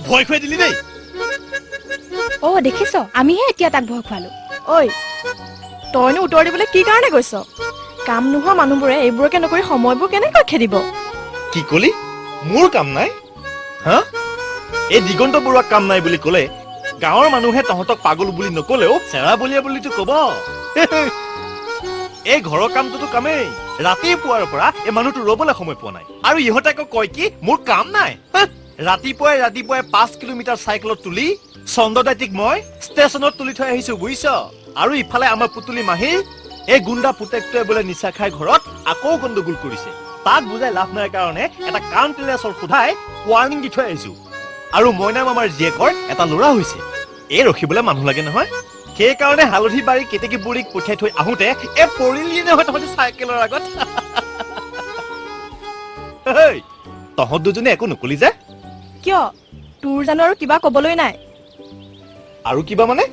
ভয় খুৱাই দিলি দেই। অ দেখিছ, আমিহে এতিয়া তাক ভয় খুৱালো। ঐ, তইনো উত্তৰ দিবলৈ কি কাৰণে গৈছ? কাম নোহোৱা মানুহবোৰে এইবোৰকে নকৰি সময়বোৰ কেনেকৈ খেদিব? কি কলি, মোৰ কাম নাই? হা, এই দিগন্ত বৰুৱাক কাম নাই বুলি কলে গাঁৱৰ মানুহে তহঁতক পাগল বুলি নকলেও চেৰা বলিয়া বুলিতো কব। এই ঘৰৰ কামটোতো কামেই, ৰাতিপুৱাৰ পৰা এই মানুহটো ৰবলৈ সময় পোৱা নাই, আৰু ইহঁতে আকৌ কয় কি মোৰ কাম নাই। ৰাতিপুৱাই ৰাতিপুৱাই 5 কিলোমিটাৰ চাইকেলত তুলি চন্দ্ৰদাইটিক মই ষ্টেচনত তুলি থৈ আহিছো, বুজিছ? আৰু ইফালে আমাৰ পুতুলি মাহীৰ এই গুণ্ডা পুতেকটোৱে বোলে নিচা খাই ঘৰত আকৌ গণ্ডগোল কৰিছে, তাক বুজাই লাভ নাই কাৰণে এটা কাণ তেলেচৰ সোধাই ৱাৰ্ণিং দি থৈ আহিছো। আৰু মইনা মামাৰ জীয়েকৰ এটা ল'ৰা হৈছে, এই ৰখিবলৈ মানুহ লাগে নহয়, সেইকাৰণে হালধি বাৰী কেতেকী বুঢ়ীক পঠিয়াই থৈ আহোঁতে এই পৰিলি নহয় তহঁতি চাইকেলৰ আগত। তহঁত দুজনে একো নকলি যে? কিয়, তোৰ জানো আৰু কিবা কবলৈ নাই? আৰু কিবা মানে?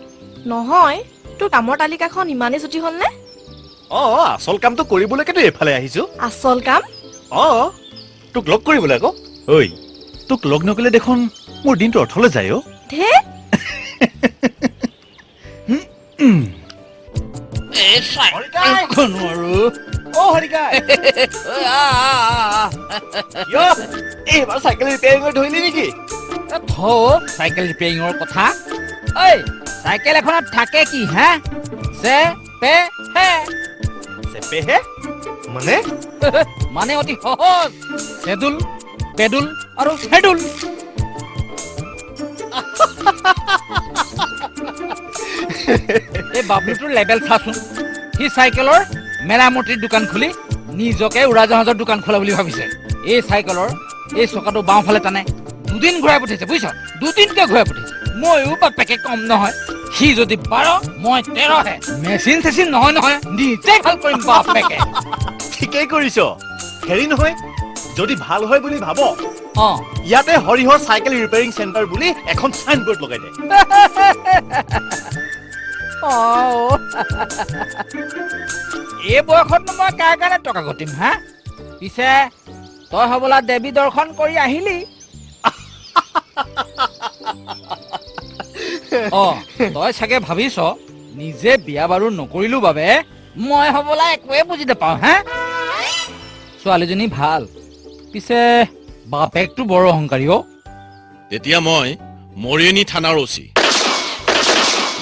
নহয়, তোৰ কামৰ তালিকাখন ইমানেই ছুটি হ'লনে? অ, আচল কামটো কৰিবলৈকেতো এইফালে আহিছো। আচল কাম? অ, তোক লগ কৰিবলৈ আকৌ। ঐ, তোক লগ নকৰিলে দেখোন মোৰ দিনটো অৰ্থলৈ যায় অ। এইবাৰ চাইকেল ৰিপেয়াৰিঙৰ ধৰিলি নেকি? চাইকেল ৰিপেয়াৰিঙৰ কথা। ঐ, চাইকেল এখনত থাকে কি হা? চে পে হে। চেপে হে মানে? মানে অতি সহজ, চেদুল পেডুল আৰু চেডুল। এই বাবলুটোৰ লেবেল চাচোন, সি চাইকেলৰ মেৰামতিৰ দোকান খুলি নিজকে উৰাজাহাজৰ দোকান খোলা বুলি ভাবিছে। এই চাইকেলৰ এই চকাটো বাওঁফালে টানে, দুদিন ঘূৰাই পঠিয়াইছে, বুজিছ? দুদিনকে ঘূৰাই পঠিয়াইছে। ময়ো বাপেকে কম নহয়, সি যদি 12 মই 13হে। মেচিন চেচিন নহয় নহয়, নিজে ভাল কৰিম বাপেকে। ঠিকেই কৰিছ। হেৰি নহয়, যদি ভাল হয় বুলি ভাব, অ ইয়াতে হৰিহৰ চাইকেল ৰিপেয়াৰিং চেণ্টাৰ বুলি এখন চাইনবোৰ্ড লগাই দে। এই বয়সতনো মই কাৰ কাৰণে টকা ঘটিম হা? পিছে তই হবলা দেৱী দৰ্শন কৰি আহিলি? অ, তই চাগে ভাবিছ নিজে বিয়া বাৰু নকৰিলো বাবে মই হবলা একোৱে বুজি নাপাওঁ হা? ছোৱালীজনী ভাল, পিছে বাপেকটো বৰ অহংকাৰী অ। তেতিয়া মই মৰিয়নি থানাৰ অচি।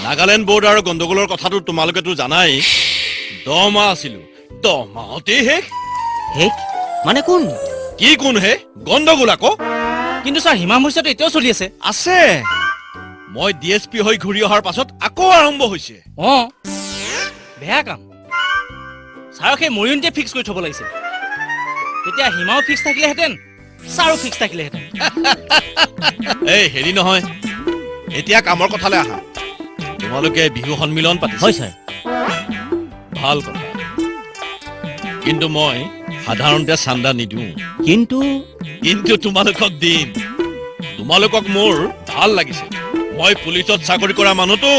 নাগালেণ্ড বৰ্ডাৰৰ গণ্ডগোলৰ কথাটো তোমালোকেতো জানাই। 10 মাহ আছিলো, 10 মাহতেই শেষ। শেষ মানে কোন? কি কোন হে? গণ্ডগোল আকৌ। কিন্তু ছাৰ, সীমা সমস্যাটো এতিয়াও চলি আছে। আছে। মই DSP হৈ ঘূৰি অহাৰ পাছত আকৌ আৰম্ভ হৈছে। অ, বেয়া কাম। ছাৰক সেই মৰিয়নিতে ফিক্স কৰি থ'ব লাগিছিল, তেতিয়া সীমাও ফিক্স থাকিলেহেঁতেন, ছাৰো ফিক্স থাকিলেহেঁতেন। এই হেৰি নহয়, এতিয়া কামৰ কথালৈ আহা। তোমালোকে বিহু সন্মিলন পাতিছা? হয় ছাৰ। ভাল কথা, কিন্তু মই সাধাৰণতে চান্দা নিদিওঁ। কিন্তু কিন্তু তোমালোকক দিম। তোমালোকক মোৰ ভাল লাগিছে। মই পুলিচত চাকৰি কৰা মানুহতো,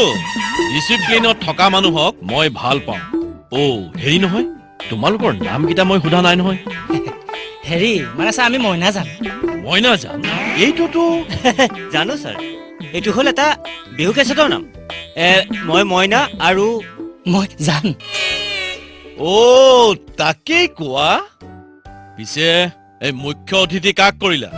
ডিচিপ্লিনত থকা মানুহক মই ভাল পাওঁ। অ হেৰি নহয়, তোমালোকৰ নামকেইটা মই সোধা নাই নহয়। হেৰি মানে ছাৰ, আমি মইনা জান। মইনা জান? এইটোতো জানো ছাৰ, এইটো হ'ল এটা বিহু কেছেটৰ নাম। মই মইনা আৰু মই জান। অ তাকেই কোৱা। পিছে এই মুখ্য অতিথি কাক কৰিলা?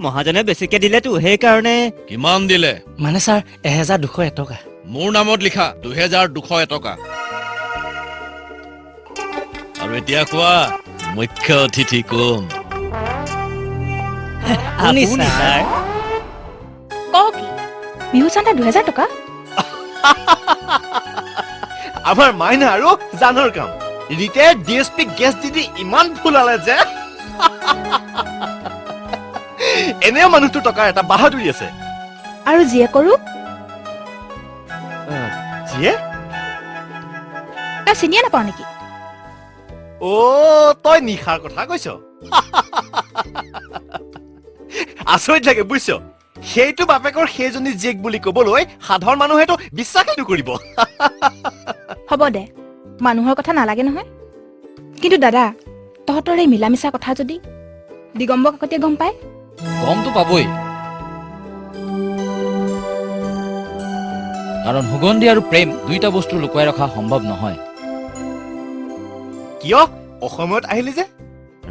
মহাজনে বেছিকে দিলেতো সেইকাৰণে। কিমান দিলে? মানে ছাৰ 1201 টকা। মোৰ নামত লিখা 2201 টকা। আৰু এতিয়া কোৱা, মুখ্য অতিথি কোন? আপুনি ছাৰ। কওক কি, বিহু চান্দা 2000 টকা? আমাৰ মাইনা আৰু জানৰ কাম। ৰিটায়াৰ্ড DSP gas দি দি ইমান ফুলালে যে এনেও মানুহটোৰ টকাৰ এটা বাহাদুৰি আছে। আৰু জীয়েকৰো? জীয়ে? তই চিনিয়ে নাপাও নেকি? অ, তই নিশাৰ কথা কৈছ। আচৰিত লাগে বুজিছ, সেইটো বাপেকৰ সেইজনী জীয়েক বুলি কবলৈ সাধাৰণ মানুহেতো বিশ্বাসেই নকৰিব। হ'ব দে, মানুহৰ কথা নালাগে নহয়। কিন্তু দাদা, তহঁতৰ এই মিলা মিছা কথা যদি দিগম্বৰ কাকতিয়ে গম পায়? গমটো পাবই, কাৰণ সুগন্ধি আৰু প্ৰেম দুইটা বস্তু লুকুৱাই ৰখা সম্ভৱ নহয়। কিয় অসমত আহিলি যে?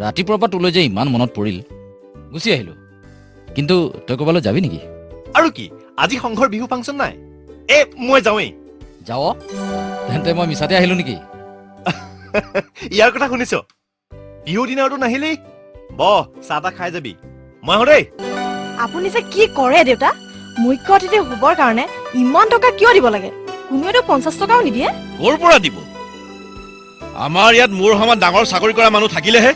ৰাতিপুৱাৰ পৰা তোলৈ যে ইমান মনত পৰিল, গুচি আহিলো। কিন্তু তই ক'ৰবালৈ যাবি নেকি? আৰু কি, আজি সংঘৰ বিহু ফাংচন নাই? এ মই যাওঁৱেই। যাৱ? তেন্তে মই মিছাতে আহিলো নেকি? ইয়াৰ কথা শুনিছ? বিহু দিনাৰতো নাহিলি। বহ, চাহ তাহ খাই যাবি। মই আহোঁ দেই। আপুনি যে কি কৰে দেউতা, মুখ্য অতিথি হ'বৰ কাৰণে ইমান টকা কিয় দিব লাগে? কোনোৱেতো 50 টকাও নিদিয়ে। ক'ৰ পৰা দিব? আমাৰ ইয়াত মোৰ সমান ডাঙৰ চাকৰি কৰা মানুহ থাকিলেহে।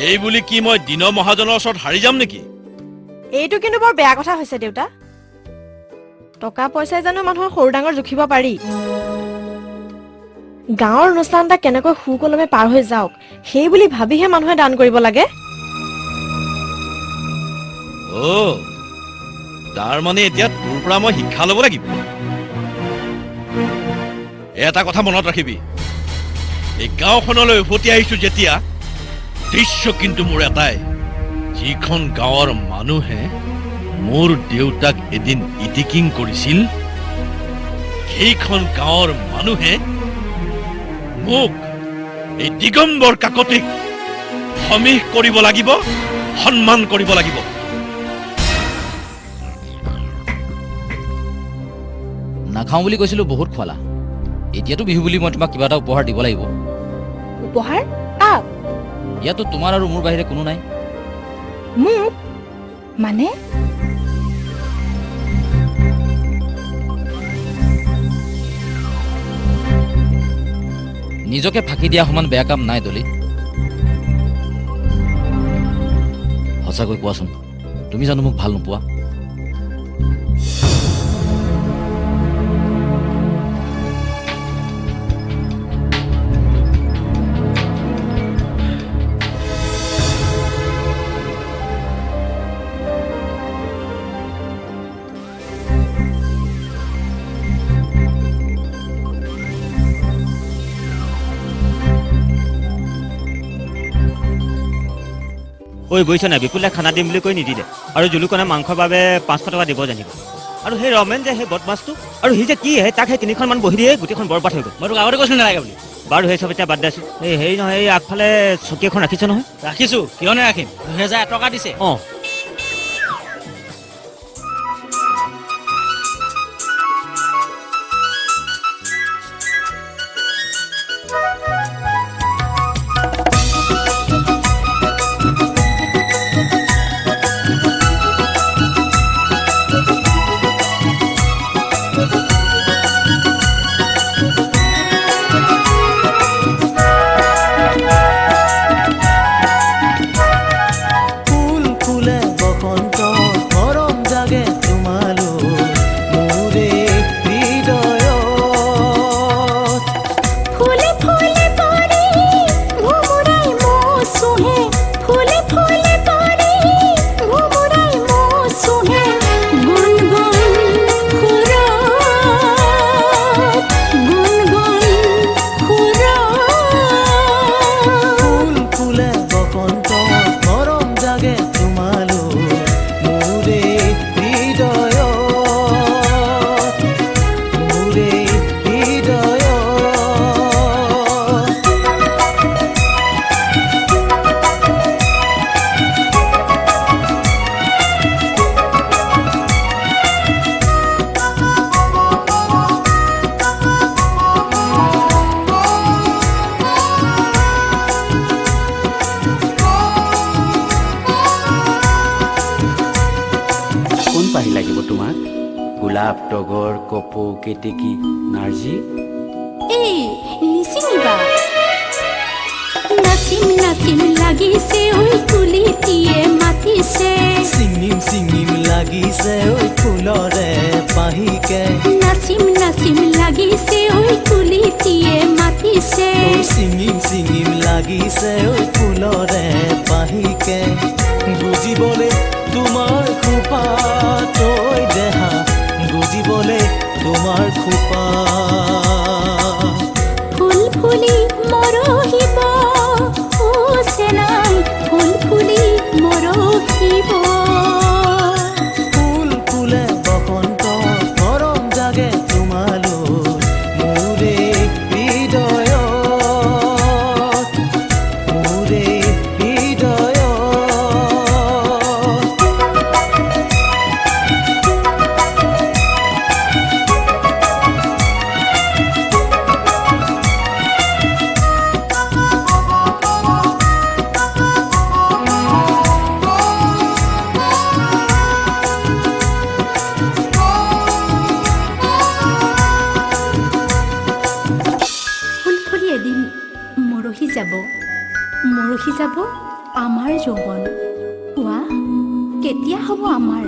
এই বুলি কি মই দিন মহাজনৰ ওচৰত হাৰি যাম নেকি? এইটো কিন্তু বৰ বেয়া কথা হৈছে দেউতা। টকা পইচাই জানো মানুহৰ সৰু ডাঙৰ জুখিব পাৰি? গাঁৱৰ অনুষ্ঠান এটা কেনেকৈ সুকলমে পাৰ হৈ যাওক সেই বুলি ভাবিহে মানুহে দান কৰিব লাগে। অ, তাৰ মানে এতিয়া তোৰ পৰা মই শিক্ষা ল'ব লাগিব। এটা কথা মনত ৰাখিবি, এই গাঁওখনলৈ উভতি আহিছো যেতিয়া, দৃশ্য কিন্তু মোৰ এটাই, যিখন গাঁৱৰ মানুহে মোৰ দেউতাক এদিন ইটিকিং কৰিছিল, সেইখন গাঁৱৰ মানুহে মোক, এই দিগম্বৰ কাকতিক সমীহ কৰিব লাগিব, সন্মান কৰিব লাগিব। নাখাওঁ বুলি কৈছিলো, বহুত খোৱালা। এতিয়াতো বিহু বুলি মই তোমাক কিবা এটা উপহাৰ দিব লাগিব। উপহাৰ? কাক? ইয়াতো তোমাৰ আৰু মোৰ বাহিৰে কোনো নাই। মোক মানে? নিজকে ফাঁকি দিয়া সমান বেয়া কাম নাই দলি। সঁচাকৈ কোৱাচোন, তুমি জানো মোক ভাল নোপোৱা? ঐ বুজিছ নাই, বিপুলে খানা দিম বুলি কৈ নিদিলে, আৰু জুলুকনে মাংসৰ বাবে 500 টকা দিব জানিব। আৰু সেই ৰমেন যে, সেই বদমাছটো, আৰু সি যে কি, সেই তাক সেই 3খনমান বহি দিয়ে গোটেইখন বৰবাদ হৈ গ'ল। মই তোক আগতে কৈছিলোঁ নালাগে বুলি। বাৰু সেই চব এতিয়া বাদ দিছোঁ। এই হেৰি নহয়, এই আগফালে চকী এখন ৰাখিছ নহয়? ৰাখিছোঁ, কিয় নাৰাখিম, 2000 টকা দিছে। অঁ, গোলাপ, তগৰ, কপৌ, কেতেকী, নাৰ্জী। এই নিচিনিবা। নাচিম নাচিম লাগিছে ঐ কুলিটিয়ে মাতিছে, চিঙিম চিঙিম লাগিছে ঐ ফুলৰে পাহিকে। নাচিম নাচিম লাগিছে ঐ কুলিটিয়ে মাতিছে, চিঙিম চিঙিম লাগিছে ঐ ফুলৰে পাহিকে। বুজিবলে তোমাৰ খোপা তৈ দেহা, বুজিবলে তোমাৰ খোপা। ফুল ফুলি মৰহিব যাব আমাৰ যৌৱন। কোৱা, কেতিয়া হ'ব আমাৰ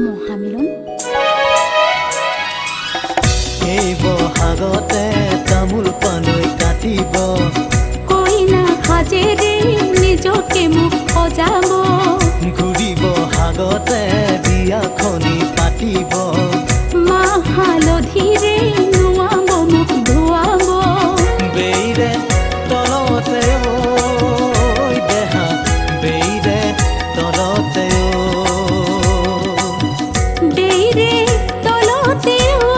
মহামিলন? এই বহাগতে তামোল পানৈ কাটিব, কইনা সাজেৰে নিজকে মোক সজাব, ঘূৰি বহাগতে বিয়াখনি পাতিব, মাহ হালধিৰে নোৱাব মোক ধুৱাব, বেইৰে তলতে ঐ দেহা, বেইৰে তলতে ঐ, বেইৰে তলতে ঐ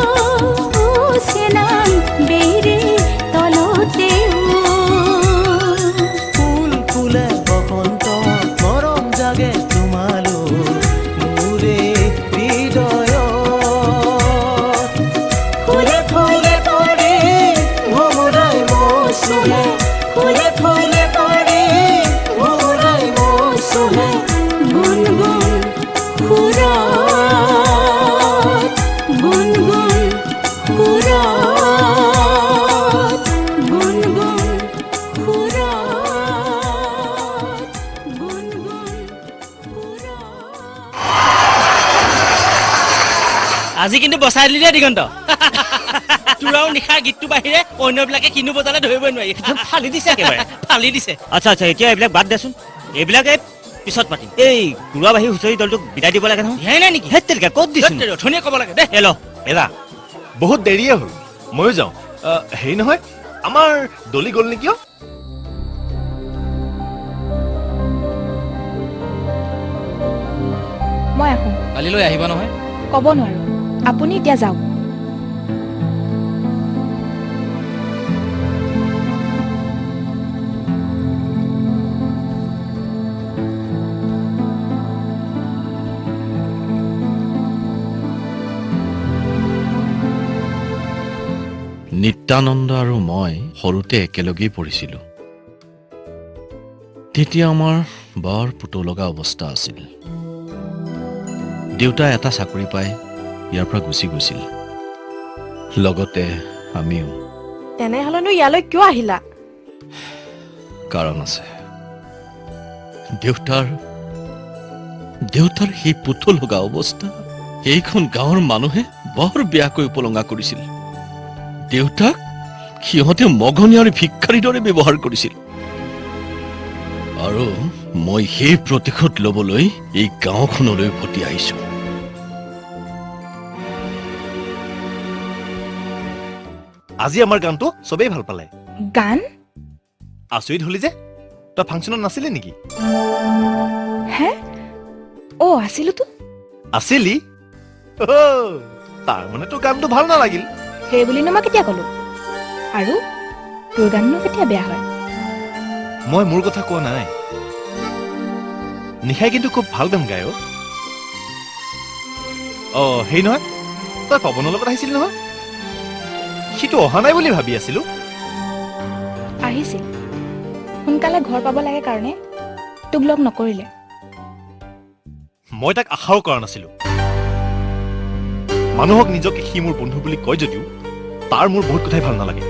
চেনাং, বেইৰে তলতে ঐ। ফুল ফুলে বসন্ত মৰম জাগে তোমালৈ মোৰে হৃদয়ত, ফুলে ফুলে পৰি ভোমোৰাই মৌচুমে, ফুলে ফুলে পৰি ভোমোৰাই মৌচুমে, গুণগুণ সুৰত, গুণগুণ সুৰত, গুণগুণ সুৰত, গুণগুণ সুৰত। আজি কিন্তু বচাই দিলি দেই দিগন্ত। তোৰ আৰু নিশাৰ গীতটোৰ বাহিৰে অন্যবিলাকে কিনো বজালে ধৰিবই নোৱাৰি। ফালি দিছে একেবাৰে। ফালি দিছে। আচ্ছা আচ্ছা, এতিয়া এইবিলাক বাদ দেচোন, এইবিলাক এই পিছত পাতিম। এই গুৰুৱাবাহী হুঁচৰি দলটোক বিদায় দিব লাগে নহয়। দিয়াই নাই নেকি? হেত তেৰিকা, ক'ত দিছো? অথনিয়ে ক'ব লাগে দে। এ ল। এৰা, বহুত দেৰিয়ে হ'ল, ময়ো যাওঁ। হেৰি নহয়, আমাৰ দলি গ'ল নেকি অ'? মই আহোঁ। কালিলৈ আহিবা নহয়? ক'ব নোৱাৰো, আপুনি এতিয়া যাওক। নিত্যানন্দ আৰু মই সৰুতে একেলগেই পঢ়িছিলোঁ। তেতিয়া আমাৰ বৰ পুতৌ লগা অৱস্থা আছিল। দেউতাই এটা চাকৰি পাই ইয়াৰ পৰা গুচি গৈছিল, লগতে আমিও। তেনেহ'লেনো ইয়ালৈ কিয় আহিলা? কাৰণ আছে। দেউতাৰ দেউতাৰ সেই পুতৌ লগা অৱস্থা এইখন গাঁৱৰ মানুহে বৰ বেয়াকৈ উপলুঙা কৰিছিল। দেউতাক সিহঁতে মগনীয়া আৰু ভিক্ষাৰীৰ দৰে ব্যৱহাৰ কৰিছিল, আৰু মই সেই প্ৰতিশোধ ল'বলৈ এই গাঁওখনলৈ উভতি আহিছো। আজি আমাৰ গানটো চবেই ভাল পালে। গান? আচৰিত হলি যে, তই ফাংচনত নাছিলি নেকি? হে, অ আছিলো তো। আছিলি? তাৰ মানে তোৰ গানটো ভাল নালাগিল। সেই বুলিনো মই কেতিয়া ক'লো? আৰু তোৰ গাননো কেতিয়া বেয়া হয়? মই মোৰ কথা কোৱা নাই। নিশাই কিন্তু খুব ভাল গান গায়। অ সেই নহয়, তই পৱনৰ লগত আহিছিলি নহয়? সিটো অহা নাই বুলি ভাবি আছিলো। আহিছিল, সোনকালে ঘৰ পাব লাগে কাৰণে তোক লগ নকৰিলে। মই তাক আশাও কৰা নাছিলো। মানুহক নিজকে সি মোৰ বন্ধু বুলি কয় যদিও তাৰ মোৰ বহুত কথাই ভাল নালাগে।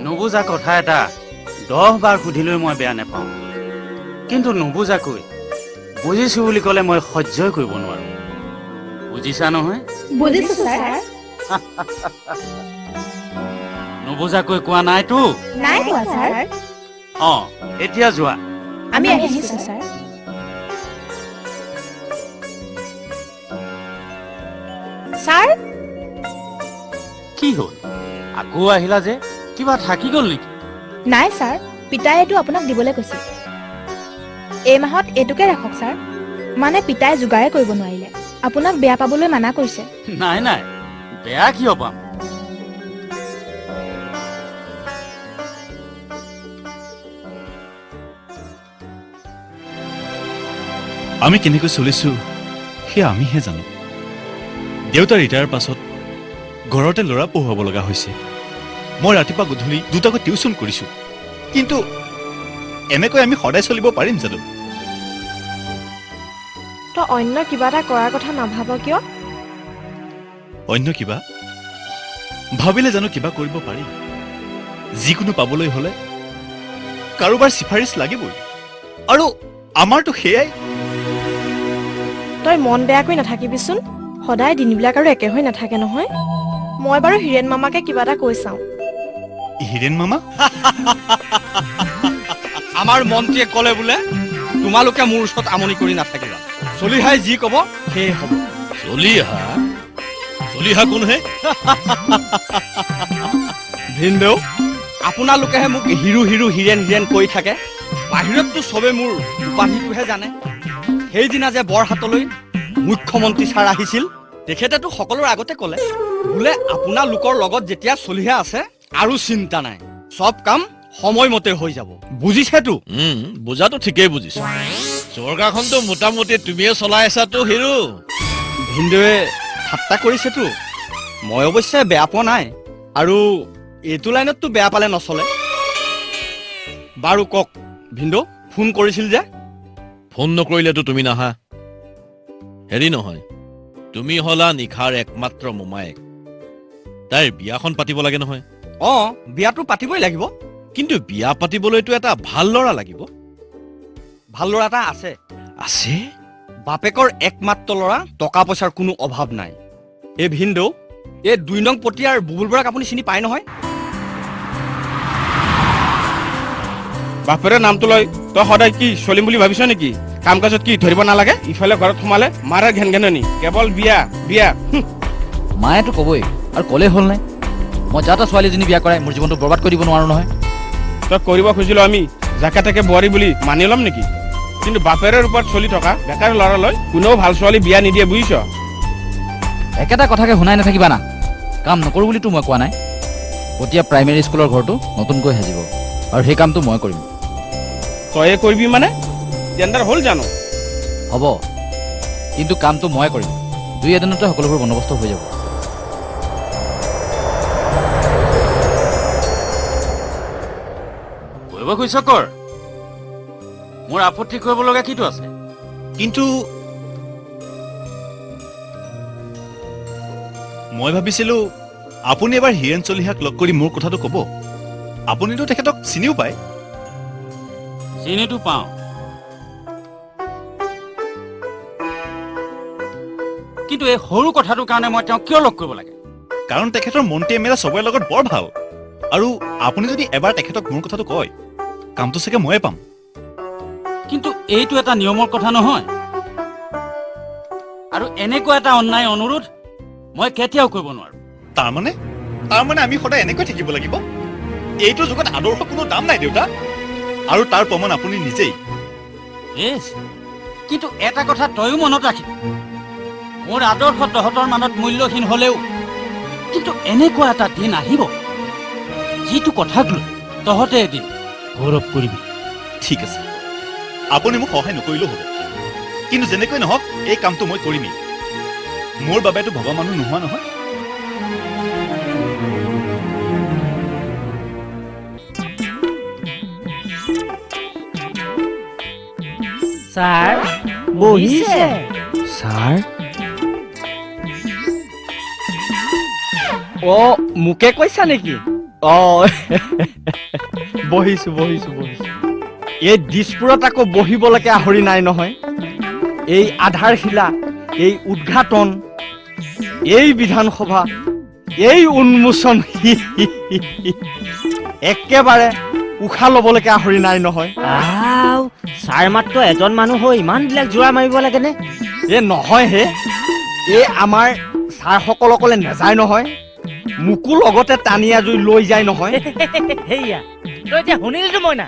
নুবুজা কথা এটা 10 বাৰ সুধিলৈ মই বেয়া নাপাওঁ, কিন্তু নুবুজাকৈ বুজিছো বুলি ক'লে মই সহ্যই কৰিব নোৱাৰো। বুজিছা নহয়? বুজিছো ছাৰ। নুবুজাকৈ কোৱা নাইতো? নাই কোৱা ছাৰ। অ এতিয়া যোৱা। আমি আহিছো ছাৰ। ছাৰ কি হ'ল, আকৌ আহিলা যে? কিবা থাকি গ'ল নেকি? নাই ছাৰ, পিতাই এইটো আপোনাক দিবলৈ কৈছিল। এই মাহত এইটোকে ৰাখক ছাৰ, মানে পিতাই যোগাৰে কৰিব নোৱাৰিলে, আপোনাক বেয়া পাবলৈ মানা কৰিছে। নাই নাই, বেয়া কিয় পাম? আমি কেনেকৈ চলিছো সেয়া আমিহে জানো। দেউতা ৰিটায়াৰ পাছত ঘৰতে ল'ৰা পঢ়ুৱাব লগা হৈছে। মই ৰাতিপুৱা গধূলি দুটাকৈ টিউচন কৰিছো, কিন্তু এনেকৈ আমি সদায় চলিব পাৰিম জানো? তই অন্য কিবা এটা কৰাৰ কথা নাভাব কিয়? অন্য কিবা ভাবিলে জানো কিবা কৰিব পাৰি? যিকোনো পাবলৈ হলে কাৰোবাৰ চিফাৰিচ লাগিবই, আৰু আমাৰতো সেয়াই। তই মন বেয়াকৈ নাথাকিবিচোন, সদায় দিনবিলাক আৰু একে হৈ নাথাকে নহয়। মই বাৰু হীৰেণ মামাকে কিবা এটা কৈ চাওঁ। হীৰেণ মামা? আমাৰ মন্ত্ৰীয়ে ক'লে বোলে তোমালোকে মোৰ ওচৰত আমনি কৰি নাথাকিবা, চলিহাই যি ক'ব সেয়ে হ'ব। চলিহা? চলিহা কোন হে? ভিনদেউ, আপোনালোকেহে মোক হিৰো হিৰো হীৰেণ হীৰেণ কৈ থাকে, বাহিৰততো চবে মোৰ উপাধিটোহে জানে। সেইদিনা যে বৰহাটলৈ মুখ্যমন্ত্ৰী ছাৰ আহিছিল, তেখেতেতো সকলোৰে আগতে ক'লে বোলে আপোনালোকৰ লগত যেতিয়া চলিহা আছে আৰু চিন্তা নাই, চব কাম সময়মতে হৈ যাব। বুজিছেতো? বুজাটো ঠিকেই বুজিছো। চৰকাৰখনতো মোটামুটি তুমিয়ে চলাই আছাতো হিৰো। ভিনদেউৱে ঠাট্টা কৰিছেতো, মই অৱশ্যে বেয়া পোৱা নাই, আৰু এইটো লাইনততো বেয়া পালে নচলে। বাৰু কওক ভিনদেউ, ফোন কৰিছিল যে? ফোন নকৰিলেতো তুমি নাহা। হেৰি নহয়, তুমি হলা নিশাৰ একমাত্ৰ মোমায়েক, তাইৰ বিয়াখন পাতিব লাগে নহয়। অঁ, বিয়াটো পাতিবই লাগিব। কিন্তু বিয়া পাতিবলৈতো এটা ভাল ল'ৰা লাগিব। ভাল ল'ৰা এটা আছে। আছে? বাপেকৰ একমাত্ৰ ল'ৰা, টকা পইচাৰ কোনো অভাৱ নাই। এই ভিনদেউ, এই 2 নং পটিয়াৰ বুবুল বৰাক আপুনি চিনি পায় নহয়? বাপেৰে নামটো লৈ তই সদায় কি চলিম বুলি ভাবিছ নেকি? কাম কাজত কি ধৰিব নালাগে? ইফালে ঘৰত সোমালে মাৰাৰ ঘেন ঘেননি, কেৱল বিয়া বিয়া। মায়েতো ক'বই, আৰু ক'লেই হ'ল নাই? মই যা তা ছোৱালীজনী বিয়া কৰাই মোৰ জীৱনটো বৰবাদ কৰি দিব নোৱাৰো নহয়। তই কৰিব খুজিলো আমি যাকে তাকে বোৱাৰী বুলি মানি ল'ম নেকি? কিন্তু বাপেৰৰ ওপৰত চলি থকা বেকাৰ ল'ৰালৈ কোনেও ভাল ছোৱালী বিয়া নিদিয়ে, বুজিছ? একেটা কথাকে শুনাই নাথাকিবা না। কাম নকৰোঁ বুলিতো মই কোৱা নাই। পতিয়া প্ৰাইমেৰী স্কুলৰ ঘৰটো নতুনকৈ সাজিব, আৰু সেই কামটো মই কৰিম। তয়ে কৰিবি মানে? টেণ্ডাৰ হ'ল জানো? হ'ব, কিন্তু কামটো মই কৰিম। 2 এদিনতে সকলোবোৰ বন্দোবস্ত হৈ যাব। কৰিব খুজিছ কৰ, মোৰ আপত্তি কৰিব লগা কিটো আছে? কিন্তু মই ভাবিছিলো আপুনি এবাৰ হীৰেণ চলিহাক লগ কৰি মোৰ কথাটো ক'ব। আপুনিতো তেখেতক চিনিও পায়। চিনিতো পাওঁ, কিন্তু এই সৰু কথাটোৰ কাৰণে মই তেওঁক কিয় লগ কৰিব লাগে? কাৰণ তেখেতৰ মন্ত্ৰী এম এল এ চবৰে লগত বৰ ভাল, আৰু আপুনি যদি এবাৰ তেখেতক মোৰ কথাটো কয়, কামটো চাগে ময়ে পাম। কিন্তু এইটো এটা নিয়মৰ কথা নহয়, আৰু এনেকুৱা এটা অন্যায় অনুৰোধ মই কেতিয়াও কৰিব নোৱাৰো। তাৰমানে আমি সদায় এনেকৈ থাকিব লাগিব? এইটো যুগত আদৰ্শ কোনো দাম নাই দেউতা, আৰু তাৰ প্ৰমাণ আপুনি নিজেই। বেছ, কিন্তু এটা কথা তয়ো মনত ৰাখিবি, মোৰ আদৰ্শ তহঁতৰ মানত মূল্যহীন হলেও কিন্তু এনেকুৱা এটা দিন আহিব যিটো কথাক লৈ তহঁতে এদিন গৌৰৱ কৰিবি। ঠিক আছে, আপুনি মোক সহায় নকৰিলেও হ'ব, কিন্তু যেনেকৈ নহওক এই কামটো মই কৰিমেই। মোৰ বাবেতো ভবা মানুহ নোহোৱা নহয়। ছাৰ বহিছে। ছাৰ? অ, মোকে কৈছা নেকি? অ, বহিছো বহিছো বহিছো। এই দিছপুৰত আকৌ বহিবলৈকে আহৰি নাই নহয়। এই আধাৰশিলা, এই উদ্ঘাটন, এই বিধানসভা, এই উন্মোচন, একেবাৰে উশাহ ল'বলৈকে আহৰি নাই নহয়। ছাৰ মাত্ৰ এজন মানুহ হৈ ইমানবিলাক যোৰা মাৰিব লাগেনে? এ নহয় হে, এই আমাৰ ছাৰসকলকলে নেযায় নহয়, মোকো লগতে টানি আজুৰি লৈ যায় নহয়। সেয়া তই এতিয়া শুনিলিতো মইনা,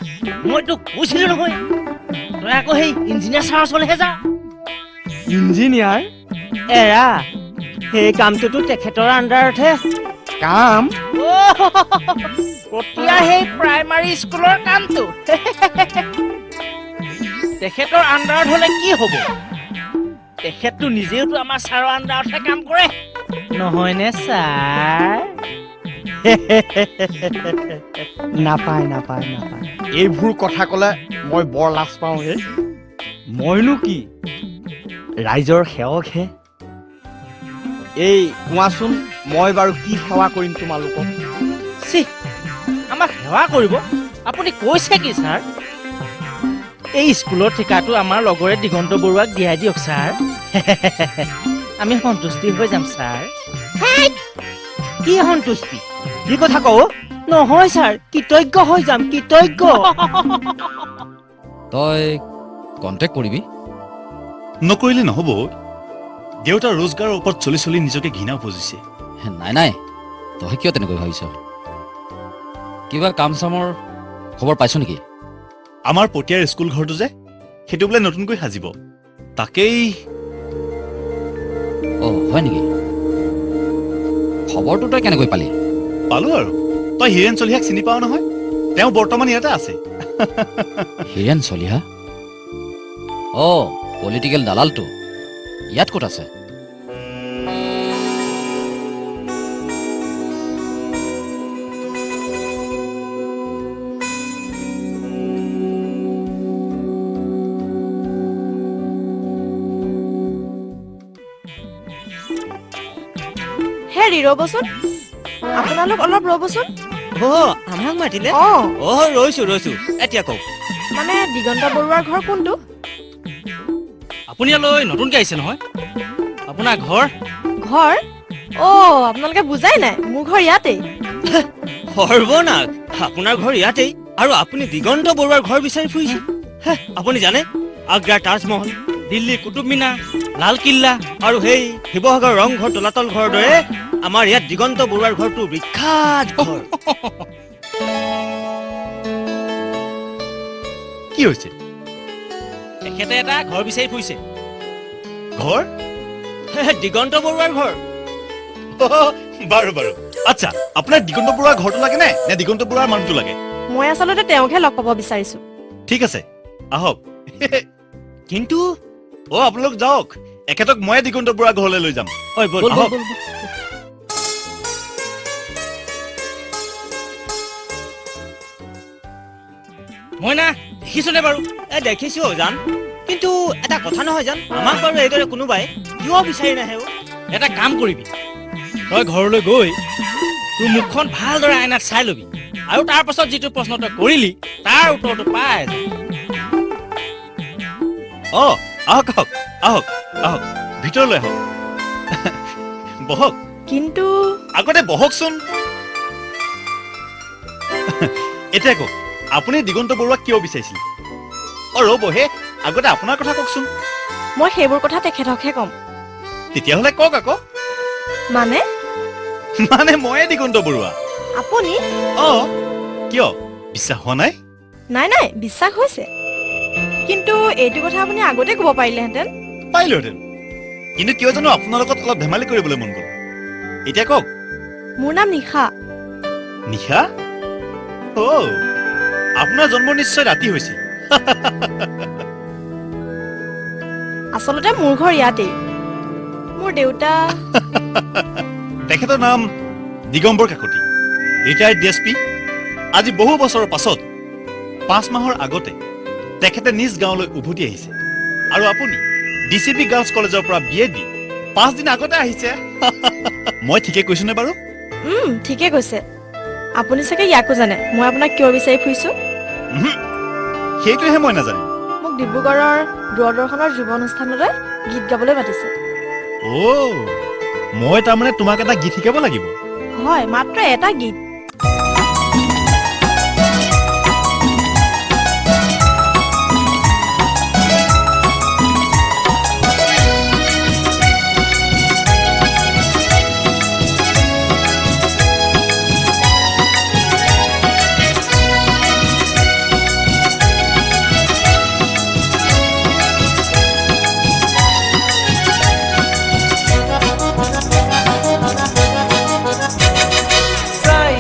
মই তোক কৈছিলো নহয়, তই আকৌ সেই ইঞ্জিনিয়াৰ ছাৰৰ ওচৰলৈহে যা। ইঞ্জিনিয়াৰ? এৰা, সেই কামটোতো তেখেতৰ আণ্ডাৰতহে। কাম? এতিয়া সেই প্ৰাইমাৰী স্কুলৰ কামটো তেখেতৰ আণ্ডাৰত হলে কি হ'ব? তেখেতটো নিজেওতো আমাৰ ছাৰৰ আণ্ডাৰতহে কাম কৰে নহয়নে ছাৰ? নাপায় নাপায় নাপায়, এইবোৰ কথা ক'লে মই বৰ লাজ পাওঁ হে। মইনো কি, ৰাইজৰ সেৱকহে। এই কোৱাচোন, মই বাৰু কি সেৱা কৰিম তোমালোকক? চি, আমাক সেৱা কৰিব? আপুনি কৈছে কি ছাৰ? এই স্কুলৰ ঠিকাটো আমাৰ লগৰে দিগন্ত বৰুৱাক দিয়াই দিয়ক ছাৰ, আমি সন্তুষ্টি হৈ যাম ছাৰ। কি সন্তুষ্টি? কি কথা কওঁ? নহয় ছাৰ, কৃতজ্ঞ হৈ যাম, কৃতজ্ঞ। তই কণ্টেক্ট কৰিবি? নকৰিলে নহ'ব। দেউতাৰ ৰোজগাৰৰ ওপৰত চলি চলি নিজকে ঘৃণা উপজিছে। নাই নাই, তই কিয় তেনেকৈ ভাবিছ? কিবা কাম চামৰ খবৰ পাইছ নেকি? আমাৰ পটিয়াৰ স্কুল ঘৰটো যে, সেইটো বোলে নতুনকৈ সাজিব, তাকেই। অ হয় নেকি? খবৰটো তই কেনেকৈ পালি? পালো আৰু। তই হীৰেণ চলিহাক চিনি পাৱ নহয়? তেওঁ বৰ্তমান ইয়াতে আছে। হীৰেণ চলিহা? অ, পলিটিকেল দালালটো ইয়াত ক'ত আছে? হেৰি, ৰ'বচোন, আপোনালোক অলপ ৰ'বচোন। অ, আমাক মাতিলে? অ, ৰৈছো ৰৈছো। এতিয়া কওক। মানে দিগন্ত বৰুৱাৰ ঘৰ কোনটো? আপুনি ইয়ালৈ নতুনকৈ আহিছে নহয়? আপোনাৰ ঘৰ? ঘৰ? অ, আপোনালোকে বুজাই নাই, মোৰ ঘৰ ইয়াতেই। সৰ্বনাশ, আপোনাৰ ঘৰ ইয়াতেই আৰু আপুনি দিগন্ত বৰুৱাৰ ঘৰ বিচাৰি ফুৰিছে? আপুনি জানে আগ্ৰাৰ তাজমহল, দিল্লীৰ কুতুব মিনাৰ, লালকিল্লা আৰু সেই শিৱসাগৰ ৰংঘৰ, তলাতল ঘৰৰ দৰে আমাৰ ইয়াত দিগন্ত বৰুৱাৰ ঘৰটো বিখ্যাত ঘৰ। কি হৈছে? তেখেতে এটা ঘৰ বিচাৰি ফুৰিছে। ঘৰ? দিগন্ত বৰুৱাৰ ঘৰ। বাৰু বাৰু, আচ্ছা, আপোনাৰ দিগন্ত বৰুৱাৰ ঘৰটো লাগে নে নে দিগন্ত বৰুৱাৰ মানুহটো লাগে? মই আচলতে তেওঁকহে লগ পাব বিচাৰিছো। ঠিক আছে, আহক। কিন্তু অ, আপোনালোক যাওক, এখেতক ময়ে দিগন্ত বৰুৱাৰ ঘৰলৈ লৈ যাম। আহক। মই না দেখিছোনে বাৰু? এ দেখিছো জান, কিন্তু এটা কথা নহয় জান, আমাক বাৰু এইদৰে কোনোবাই কিয় বিচাৰি নাহে? এটা কাম কৰিবি, তই ঘৰলৈ গৈ তোৰ মুখখন ভালদৰে আইনাত চাই ল'বি আৰু তাৰ পাছত যিটো প্ৰশ্ন তই কৰিলি তাৰ উত্তৰটো পাই। অ, আহক আহক আহক আহক, ভিতৰলৈ আহক, বহক। কিন্তু আগতে বহকচোন। এতিয়া কওক, আপুনি দিগন্ত বৰুৱাক কিয় বিচাৰিছিল? অ ৰ'বহে, আগতে আপোনাৰ কথা কওকচোন। মই সেইবোৰ কথা তেখেতকহে ক'ম। তেতিয়াহ'লে কওক আকৌ। মানে? মানে ময়ে দিগন্ত বৰুৱা। আপুনি? অ, কিয় বিশ্বাস হোৱা নাই? নাই নাই, বিশ্বাস হৈছে, কিন্তু এইটো কথা আপুনি আগতে ক'ব পাৰিলেহেঁতেন। পাৰিলোহেঁতেন, কিন্তু কিয় জানো আপোনাৰ লগত অলপ ধেমালি কৰিবলৈ মন গ'ল। এতিয়া কওক। মোৰ নাম নিশা। নিশা? অ, আপোনাৰ জন্ম নিশ্চয় ৰাতি হৈছিল। আচলতে মোৰ ঘৰ ইয়াতেই। মোৰ দেউতা। তেখেতৰ নাম Digambar Kakati, retired D S P. আজি বহু বছৰৰ পাছত 5 মাহৰ আগতে তেখেতে নিজ গাঁৱলৈ উভতি আহিছে আৰু আপুনি ডি চি বি গাৰ্লছ কলেজৰ পৰা বি এ দি 5 দিন আগতে আহিছে। মই ঠিকে কৈছোনে বাৰু? ঠিকে কৈছে। আপুনি চাগে ইয়াকো জানে মই আপোনাক কিয় বিচাৰি ফুৰিছো। সেইটোহে মই নাজানিম। মোক ডিব্ৰুগড়ৰ দূৰদৰ্শনৰ যুৱ অনুষ্ঠানলৈ গীত গাবলৈ মাতিছে। অ, মই তাৰমানে তোমাক এটা গীত শিকাব লাগিব? হয়, মাত্ৰ এটা গীত। চাই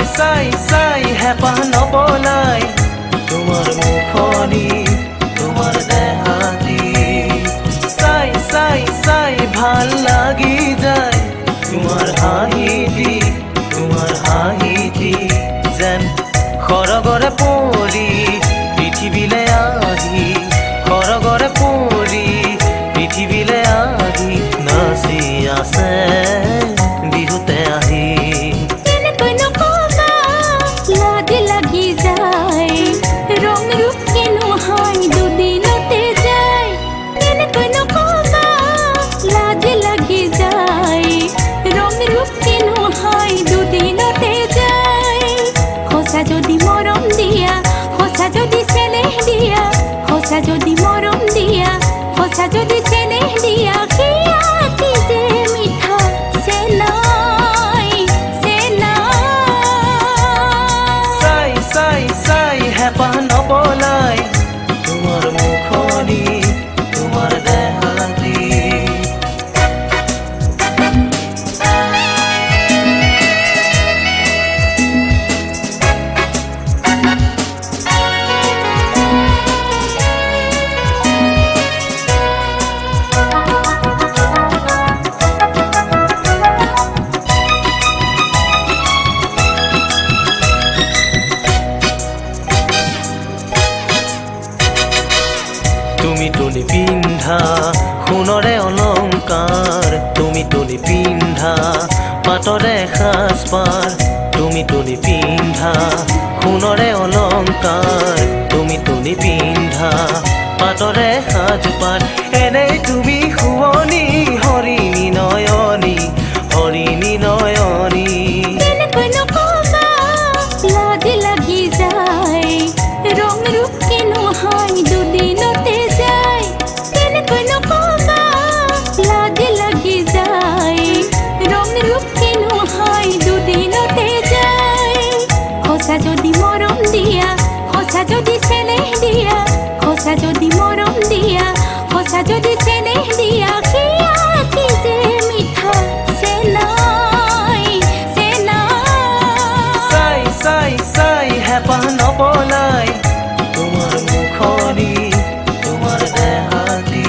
পিন্ধা পাটৰে সাজপাৰ, তুমি তুলি পিন্ধা সোণৰে অলংকাৰ, তুমি তুলি পিন্ধা পাটৰে সাজপাৰ। এনেই তুমি শুৱনি হৰিণী নয়নী, হৰিণী নয়নী। তেনেকৈ নকবা, লাজ লাগি যায়, ৰং ৰূপ কিনো হাই দুদিনতে যায়। তেনেকৈ নকবা, লাজ লাগি যায়, ৰং ৰূপ কিনো হাই দুদিনতে যায়। সঁচা যদি মৰম দিয়া, সঁচা যদি চেনেহ দিয়া, সঁচা যদি মৰম দিয়া, সঁচা যদি চেনেহ দিয়া, সেয়া কি যে মিঠা চেনাই চেনাই। চাই চাই চাই হেঁপাহ নপলাই তোমাৰ মুখনি, তোমাৰ দেহাটি।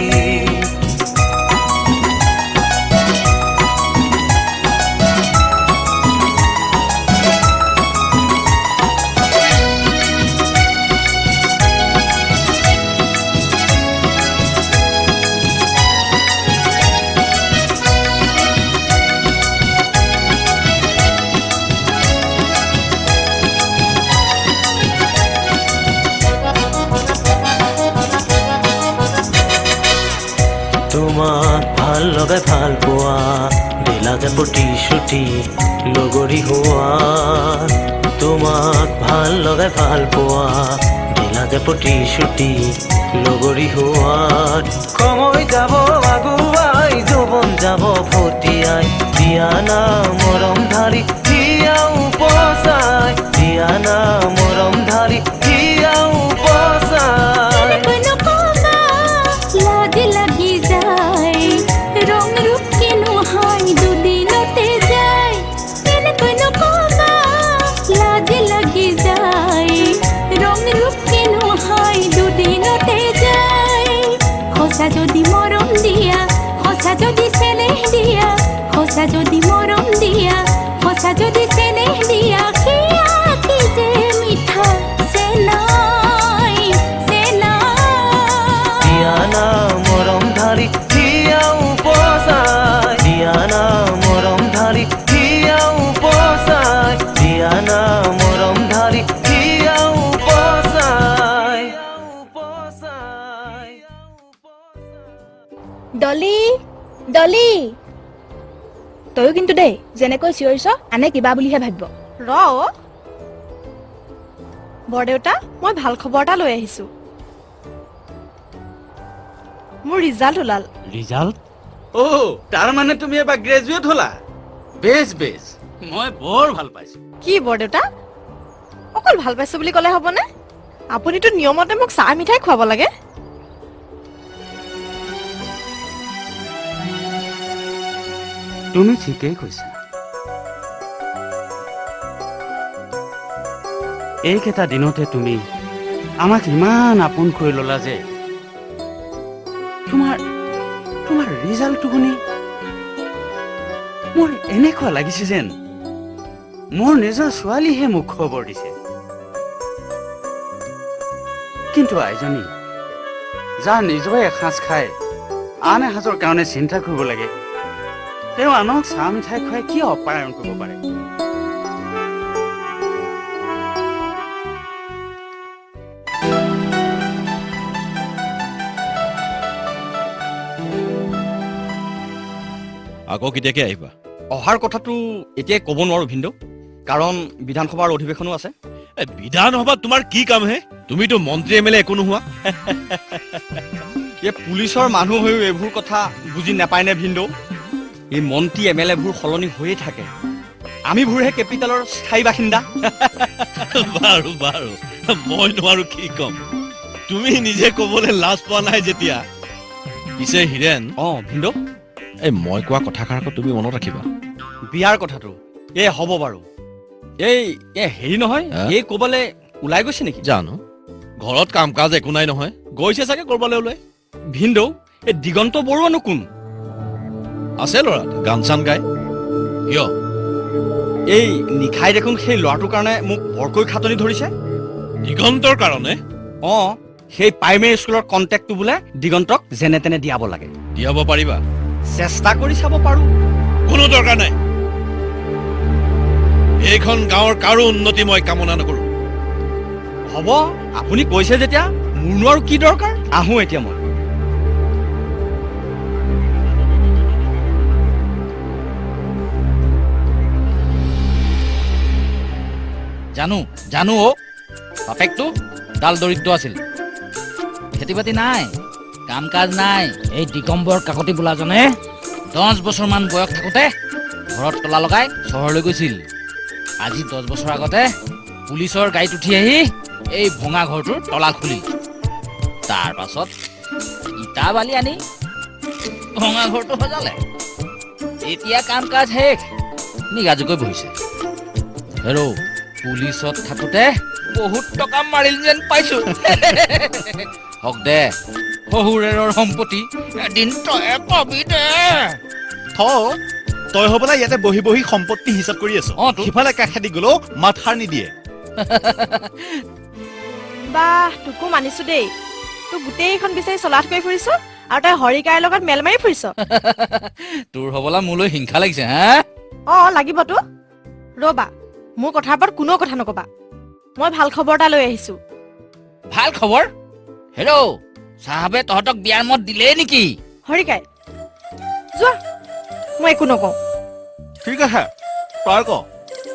তোমাক ভাল লগাই ভাল পোৱা দিলা যে প্ৰতিশ্ৰুতি লগৰী হোৱা, তোমাক ভাল লগাই ভাল পোৱা দিলা যে প্ৰতিশ্ৰুতি লগৰী হোৱাত। সময় যাব আগুৱাই, যৌৱন যাব ভটিয়াই, দিয়া না মৰম ধাৰি হিয়া উপচাই, দিয়া না মৰম ধাৰি হিয়া উপচাই। তেনেকৈ নকবা, লাজ লাগি যায়, ৰং ৰূপ কিনো হাই দুদিনতে যায়। তেনেকৈ নকবা, লাজ লাগি যায়, ৰং ৰূপ কিনো হাই দুদিনতে যায়। সঁচা যদি মৰম দিয়া, সঁচা যদি চেনেহ দিয়া, সঁচা যদি মৰম দিয়া, সঁচা যদি চেনেহ দিয়া, সেয়া কি যে মিঠা চেনাই চেনাই। দিয়া না মৰম ধাৰি হিয়া উপচাই, দিয়া না মৰম ধাৰি হিয়া উপচাই, দিয়া না মৰম ধাৰি হিয়া উপচাই। ডলি ডলি, তয়ো কিন্তু দেই যেনেকৈ চিঞৰিছ আনে কিবা বুলিহে ভাবিব। ৰ অ। বৰদেউতা, মই ভাল খবৰ এটা লৈ আহিছো। মোৰ ৰিজাল্ট ওলাল। ৰিজাল্ট? অ', তাৰ মানে তুমি এবাৰ গ্ৰেজুৱেট হলা। বেছ বেছ, মই বৰ ভাল পাইছো। কি বৰদেউতা, অকল ভাল পাইছো বুলি ক'লে হ'বনে? আপুনিতো নিয়মতে মোক চাহ মিঠাই খুৱাব লাগে। তুমি ঠিকেই কৈছা। এইকেইটা দিনতে তুমি আমাক ইমান আপোন কৰি ললা যে তোমাৰ তোমাৰ ৰিজাল্টটো শুনি মোৰ এনেকুৱা লাগিছে যেন মোৰ নিজৰ ছোৱালীহে মোক খবৰ দিছে। কিন্তু আইজনী, যাৰ নিজৰে এসাঁজ খায় আন এসাঁজৰ কাৰণে চিন্তা কৰিব লাগে, তেওঁ আনক চাহ মিঠাই খুৱাই কি অপায়ন কৰিব পাৰে? আকৌ কেতিয়াকে আহিবা? অহাৰ কথাটো এতিয়াই ক'ব নোৱাৰো ভিনদেউ, কাৰণ বিধানসভাৰ অধিৱেশনো আছে। বিধানসভাত তোমাৰ কি কাম হে? তুমিতো মন্ত্ৰী এম এল এ একো নোহোৱা। এই পুলিচৰ মানুহ হৈও এইবোৰ কথা বুজি নাপায়নে ভিনদেউ? এই মন্ত্ৰী এম এল এবোৰ সলনি হৈয়ে থাকে, আমিবোৰহে কেপিটেলৰ স্থায়ী বাসিন্দা। বাৰু বাৰু, মই নোৱাৰো কি ক'ম, তুমি নিজে ক'বলৈ লাজ পোৱা নাই যেতিয়া। পিছে হিৰেণ। অ ভিনদেউ, এই মই কোৱা কথাষাৰ আকৌ তুমি মনত ৰাখিবা। বিয়াৰ কথাটো এই হ'ব বাৰু। এই হেৰি নহয়, এই ক'বালে ওলাই গৈছে নেকি? জানো, ঘৰত কাম কাজ একো নাই নহয়, গৈছে চাগে ক'ৰবালৈ ওলাই। ভিনদেউ, এই দিগন্ত বৰুৱানো কোন? আছে ল'ৰা, গান চান গায়। কিয়? এই নিশাই দেখোন সেই ল'ৰাটোৰ কাৰণে মোক বৰকৈ খাটনি ধৰিছে। দিগন্তৰ কাৰণে? অ, সেই প্ৰাইমেৰী স্কুলৰ কণ্টেক্টটো বোলে দিগন্তক যেনে তেনে দিয়াব লাগে। দিয়াব পাৰিবা? চেষ্টা কৰি চাব পাৰো। কোনো দৰকাৰ নাই। এইখন গাঁৱৰ কাৰো উন্নতি মই কামনা নকৰো। হ'ব, আপুনি কৈছে যেতিয়া মোৰনো আৰু কি দৰকাৰ। আহোঁ এতিয়া মই। জানো জানো অ, বাপেকটো ডাল দৰিদ্ৰ আছিল, খেতি বাতি নাই, কাম কাজ নাই। এই দিগম্বৰ কাকতি বোলাজনে 10 বছৰমান বয়স থাকোঁতে ঘৰত তলা লগাই চহৰলৈ গৈছিল। আজি 10 বছৰ আগতে পুলিচৰ গাড়ীত উঠি আহি এই ভঙা ঘৰটোৰ তলা খুলিল। তাৰ পাছত ইটা বালি আনি ভঙা ঘৰটো সজালে। এতিয়া কাম কাজ শেষ, নিগাজুকৈ বহিছে। হেৰৌ, পুলিচত থাকোঁতে বহুত টকা মাৰিল যেন পাইছো। হক দে, শহুৰেৰৰ সম্পত্তি এদিন তয়ে পাবি দে। থ, তই হ'বলা ইয়াতে বহি বহি সম্পত্তি হিচাপ কৰি আছ। সিফালে কাষেদি গ'লেও মাত সাৰ নিদিয়ে। বাহ, তোকো মানিছো দেই। তোক গোটেইখন বিচাৰি চলাথ কৰি ফুৰিছ আৰু তই হৰিকাইৰ লগত মেল মাৰি ফুৰিছ। তোৰ হ'বলা মোলৈ হিংসা লাগিছে হা? অ লাগিবতো। ৰবা, মোৰ কথাৰ ওপৰত কোনো কথা নকবা। মই ভাল খবৰ এটা লৈ আহিছো। ভাল খবৰ? হেল্ল', চাহাবে তহঁতক বিয়াৰ মত দিলেই নেকি? হৰিকাই যোৱা, মই একো নকওঁ। ঠিক আছে, তই ক।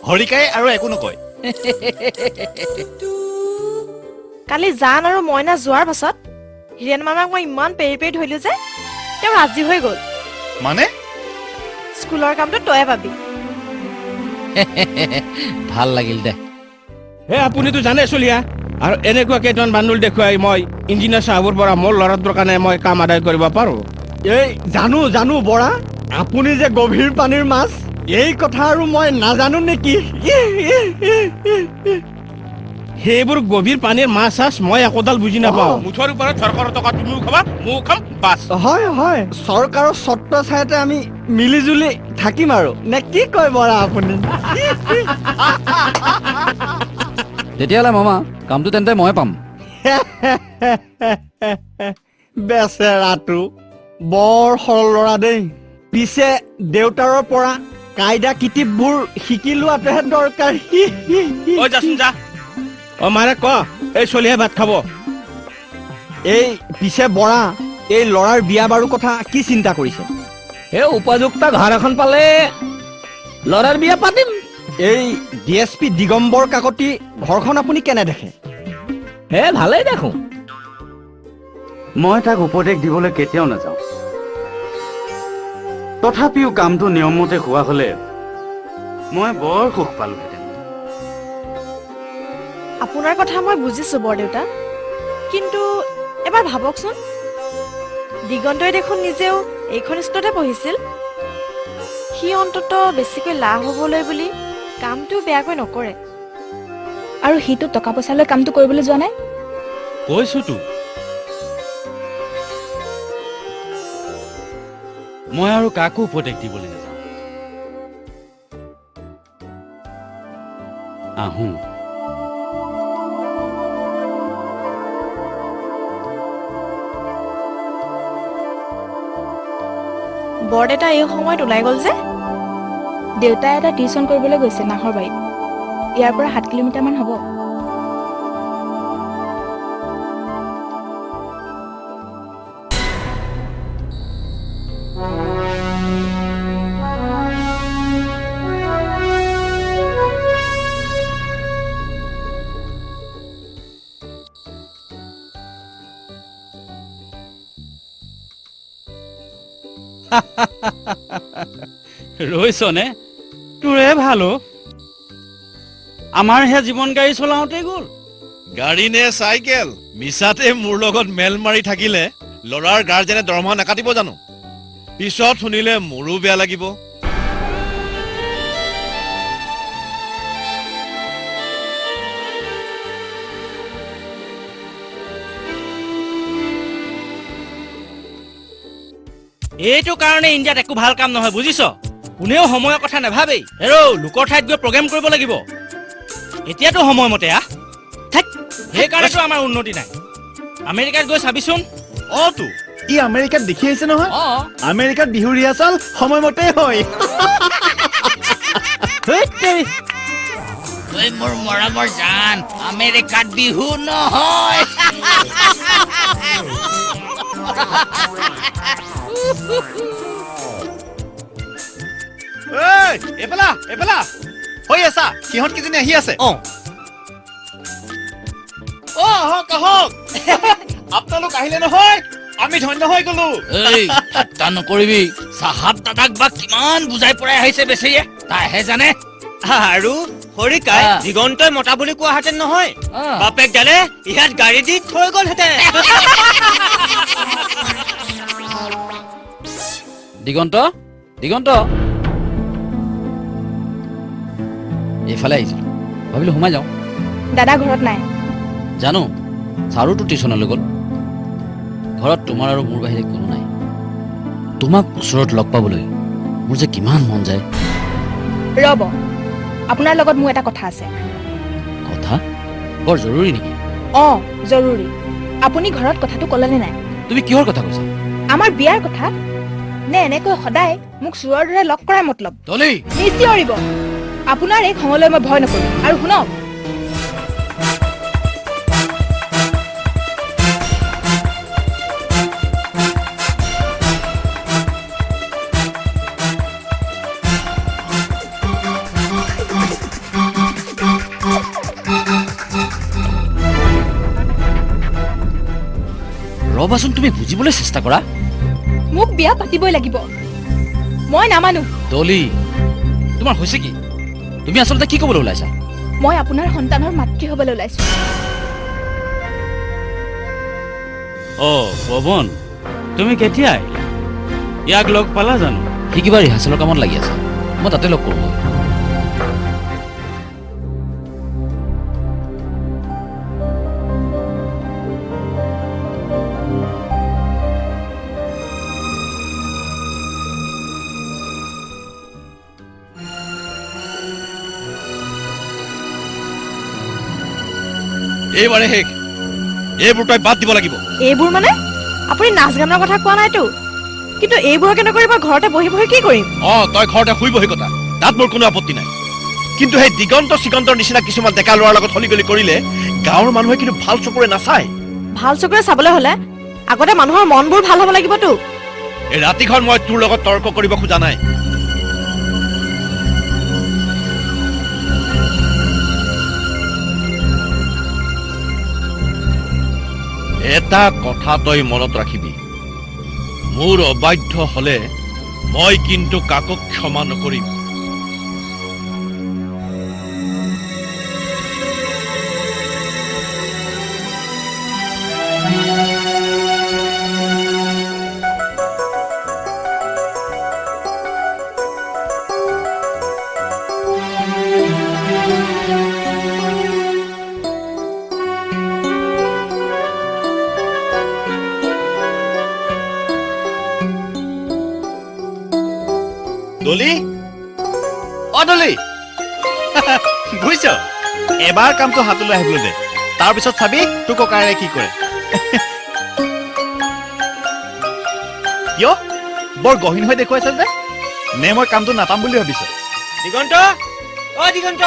হৰিকাই আৰু একো নকয়। কালি জান আৰু মইনা যোৱাৰ পাছত হিৰেণ মামাক মই ইমান পেৰি পেৰি ধৰিলো যে তেওঁ ৰাজি হৈ গ'ল। মানে স্কুলৰ কামটো তয়ে পাবি। ভাল লাগিল দে। হে, আপুনিতো জানে চলিয়া, আৰু এনেকুৱা কেইটামান বান্দোল দেখুৱাই মই ইঞ্জিনিয়াৰ চাহাবৰ পৰা মোৰ ল'ৰাটোৰ কাৰণে মই কাম আদায় কৰিব পাৰোঁ। এই জানো জানো বৰা, আপুনি যে গভীৰ পানীৰ মাছ, এই কথা আৰু মই নাজানো নেকি? সেইবোৰ গভীৰ পানীৰ মাছ চাছ মই একোডাল বুজি নাপাওঁ। মুঠৰ ওপৰত চৰকাৰৰ টকা তুমিও খাবা, ময়ো খাম, বাছ। হয় হয়, চৰকাৰৰ ছত্ৰ ছায়াতে আমি মিলি জুলি থাকিম আৰু নে কি কয় বৰা আপুনি? তেতিয়াহ'লে মামা, কামটো তেন্তে মই পাম। বেচেৰাটো বৰ সৰল ল'ৰা দেই। পিছে দেউতাৰৰ পৰা কায়দা কিটিপবোৰ শিকি লোৱাটোহে দৰকাৰ। ঐ যাচোন যা। অ মাৰে ক, এই চলিহে ভাত খাব। এই পিছে বৰা, এই ল'ৰাৰ বিয়া বাৰু কথা কি চিন্তা কৰিছে? এই উপযুক্ত ঘৰ এখন পালে ল'ৰাৰ বিয়া পাতিম। এই D S P Digambar Kakati ঘৰখন আপুনি কেনে দেখে? হে, ভালেই দেখো। মই তাক উপদেশ দিবলৈ কেতিয়াও নাযাওঁ, তথাপিও কামটো নিয়মমতে হোৱা হ'লে মই বৰ সুখ পালোহেঁতেন। আপোনাৰ কথা মই বুজিছো বৰদেউতা, কিন্তু এবাৰ ভাবকচোন, দিগন্তই দেখোন নিজেও এইখন স্কুলতে পঢ়িছিল। সি অন্তত বেছিকৈ লাভ হ'বলৈ বুলি কামটো বেয়াকৈ নকৰে। আৰু সিটো টকা পইচালৈ কামটো কৰিবলৈ যোৱা নাই। কৈছোতো মই আৰু কাকো উপদেশ দিবলৈ নাযাওঁ। আহোঁ। বৰদেউতা এই সময়ত ওলাই গ'ল যে? দেউতাই এটা টিউচন কৰিবলৈ গৈছে নাহৰবাৰীত। ইয়াৰ পৰা 7 কিলোমিটাৰ মান হ'ব। ৰৈছনে? তোৰে ভাল, আমাৰহে জীৱন গাড়ী চলাওঁতেই গ'ল। গাড়ী নে চাইকেল, মিছাতে মোৰ লগত মেল মাৰি থাকিলে ল'ৰাৰ গাৰ্জেনে দৰমহা নাকাটিব জানো? পিছত শুনিলে মোৰো বেয়া লাগিব। এইটো কাৰণে ইণ্ডিয়াত একো ভাল কাম নহয় বুজিছ। কোনেও সময়ৰ কথা নাভাবেই। হেৰৌ, লোকৰ ঠাইত গৈ প্ৰগ্ৰেম কৰিব লাগিব। এতিয়াতো সময়মতে আহ, সেইকাৰণেতো আমাৰ উন্নতি নাই। আমেৰিকাত গৈ চাবিচোন। অতো ই আমেৰিকাত দেখি আহিছে নহয়। আমেৰিকাত বিহু ৰিহাৰ্চাল সময়মতে হয়। মোৰ মৰমৰ জান, আমেৰিকাত বিহু নহয়। এফালা এফালা হৈ আছা, সিহঁত কেইজনী আহি আছে। অ আহক আহক, আপোনালোক আহিলে নহয় আমি ধন্য হৈ গলো। এই ঠাট্টা নকৰিবি, চাহাব দাদাক বা কিমান বুজাই পৰাই আহিছে বেচেৰিয়ে, তাইহে জানে। আৰু হৰিকাই দিগন্তই মতা বুলি কোৱাহেঁতেন নহয়, বাপেক দালে ইয়াত গাড়ী দি থৈ গ'লহেঁতেন। দিগন্ত, দিগন্ত, এইফালে আহিছিলো, ভাবিলো সোমাই যাওঁ। দাদা ঘৰত নাই। জানো, ছাৰোতো টিউচনলৈ গ'ল। ঘৰত তোমাৰ আৰু মোৰ বাহিৰে কোনো নাই। তোমাক ওচৰত লগ পাবলৈ মোৰ যে কিমান মন যায়। ৰ'ব, আপোনাৰ লগত মোৰ এটা কথা আছে। কথা? বৰ জৰুৰী নেকি? অ জৰুৰী। আপুনি ঘৰত কথাটো ক'লেনে নাই? তুমি কিহৰ কথা কৈছা? আমাৰ বিয়াৰ কথা। নে এনেকৈ সদায় মোক চোৰৰ দৰে লগ কৰাৰ মতলব? নিচিঞৰিব, আপোনাৰ এই খঙলৈ মই ভয় নকৰোঁ। আৰু শুনক, ৰবাচোন, তুমি বুজিবলৈ চেষ্টা কৰা। মোক বিয়া পাতিবই লাগিব, মই নামানো। দলি, তোমাৰ হৈছে কি? তুমি আচলতে কি ক'বলৈ ওলাইছা? মই আপোনাৰ সন্তানৰ মাতৃ হ'বলৈ ওলাইছো। অ পৱন, তুমি কেতিয়া আহিলা? ইয়াক লগ পালা জানো? সি কিবা ৰিহাৰ্চেলৰ কামত লাগি আছে, মই তাতে লগ কৰোঁ। এইবাৰে শেষ, এইবোৰ তই বাদ দিব লাগিব। এইবোৰ মানে? আপুনি নাচ গানৰ কথা কোৱা নাইতো? কিন্তু এইবোৰকে নকৰিব, ঘৰতে বহি বহি কি কৰিম? অ তই ঘৰতে শুই বহি কথা, তাত মোৰ কোনো আপত্তি নাই। কিন্তু সেই দিগন্ত চিগন্তৰ নিচিনা কিছুমান ডেকা ল'ৰাৰ লগত হলিগলি কৰিলে গাঁৱৰ মানুহে কিন্তু ভাল চকুৰে নাচায়। ভাল চকুৰে চাবলৈ হলে আগতে মানুহৰ মনবোৰ ভাল হ'ব লাগিবতো। এই ৰাতিখন মই তোৰ লগত তৰ্ক কৰিব খোজা নাই। এটা কথা তই মনত ৰাখিবি, মোৰ অবাধ্য হলে মই কিন্তু কাকো ক্ষমা নকৰিম। দলি, অ দলি, বুজিছ, এবাৰ কামটো হাতলৈ আহিবলৈ দে, তাৰপিছত চাবি তোৰ ককায়েৰে কি কৰে। কিয় বৰ গহীন হৈ দেখুৱাইছ যে? নে মই কামটো নাপাম বুলি ভাবিছ? দিগন্ত, অ দিগন্ত,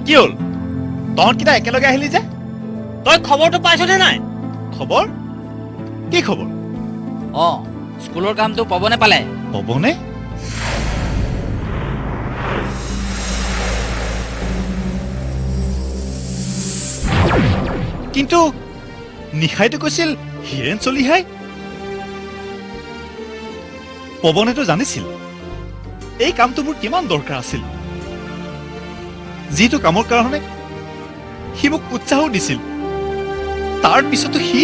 কি হ'ল? তহঁতকেইটা একেলগে আহিলি যে? তই খবৰটো পাইছনে নাই? খবৰ? কি খবৰ? অ স্কুলৰ কামটো পৱনে পালে। পৱনে? কিন্তু নিশাইতো কৈছিল হিৰেণ চলিহাই। পৱনেতো জানিছিল এই কামটো মোৰ কিমান দৰকাৰ আছিল, যিটো কামৰ কাৰণে সি মোক উৎসাহো দিছিল। তাৰ পিছতো সি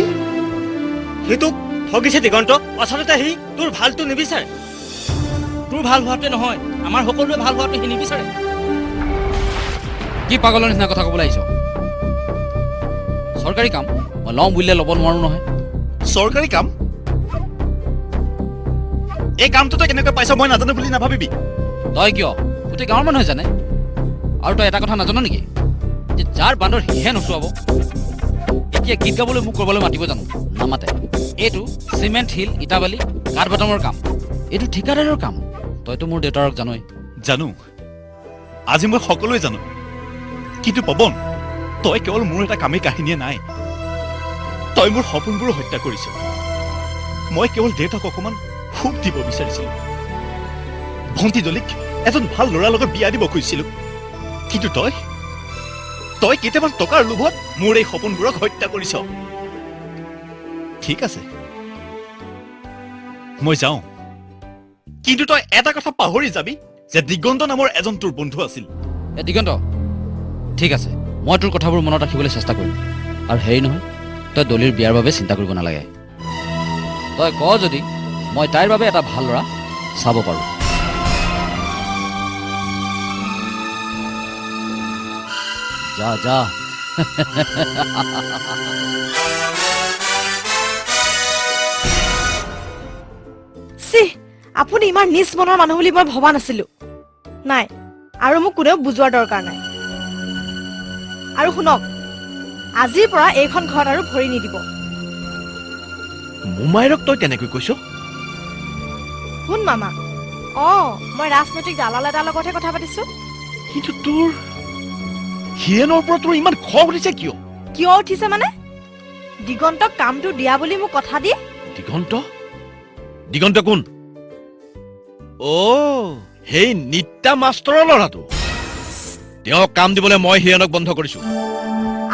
সেইটোক ঠগিছে দিগন্ত। আচলতে সি তোৰ ভালটো নিবিচাৰে। তোৰ ভাল হোৱাটোৱে নহয়, আমাৰ সকলোৱে ভাল হোৱাটো সি নিবিচাৰে। কি পাগলৰ নিচিনা কথা ক'বলৈ আহিছ? চৰকাৰী কাম মই লওঁ বুলিলে ল'ব নোৱাৰো নহয়। চৰকাৰী কাম? এই কামটো তই কেনেকৈ পাইছ মই নাজানো বুলি নাভাবিবি। তই কিয়, গোটেই গাঁৱৰ মানুহে জানে। আৰু তই এটা কথা নাজান নেকি যে যাৰ বান্দৰ সিহে নচুৱাব। এতিয়া গীত গাবলৈ মোক ক'ৰবালৈ মাতিব জানো? নামাতে। এইটো চিমেণ্ট, শিল, ইটা, বালি, কাঠ বাটামৰ কাম, এইটো ঠিকাদাৰৰ কাম। তইতো মোৰ দেউতাৰক জানই। জানো, আজি মই সকলোৱে জানো। কিন্তু পৱন, তই কেৱল মোৰ এটা কামেই কাহিনীয়ে নাই, তই মোৰ সপোনবোৰো হত্যা কৰিছ। মই কেৱল দেউতাক অকণমান সুখ দিব বিচাৰিছিলো, ভণ্টি দলিক এজন ভাল ল'ৰাৰ লগত বিয়া দিব খুজিছিলো। কিন্তু তই তই কেইটামান টকাৰ লোভত মোৰ এই সপোনবোৰক হত্যা কৰিছ। ঠিক আছে, মই যাওঁ, কিন্তু তই এটা কথা পাহৰি যাবি যে দিগন্ত নামৰ এজন তোৰ বন্ধু আছিল। এ দিগন্ত, ঠিক আছে, মই তোৰ কথাবোৰ মনত ৰাখিবলৈ চেষ্টা কৰিম। আৰু হেৰি নহয়, তই দলিৰ বিয়াৰ বাবে চিন্তা কৰিব নালাগে। তই ক যদি মই তাইৰ বাবে এটা ভাল ল'ৰা চাব পাৰোঁ। যা যা। আপুনি ইমান নিচ মনৰ মানুহ বুলি মই ভবা নাছিলো। নাই, আৰু মোক কোনেও বুজোৱাৰ দৰকাৰ নাই। আৰু শুনক, আজিৰ পৰা এইখন ঘৰত আৰু ভৰি নিদিব। মোমাইৰক তই তেনেকৈ কৈছ? শুন মামা, অ মই ৰাজনৈতিক দালাল এটাৰ লগতহে কথা পাতিছো। কিন্তু তোৰ হিৰেনৰ ওপৰত তোৰ ইমান খং উঠিছে কিয়? কিয় উঠিছে মানে? দিগন্তক কামটো দিয়া বুলি মোক কথা দি। দিগন্ত? দিগন্ত কোন? অ, সেই নিত্যা মাষ্টৰৰ ল'ৰাটো। তেওঁক কাম দিবলৈ মই হিৰেনক বন্ধ কৰিছো।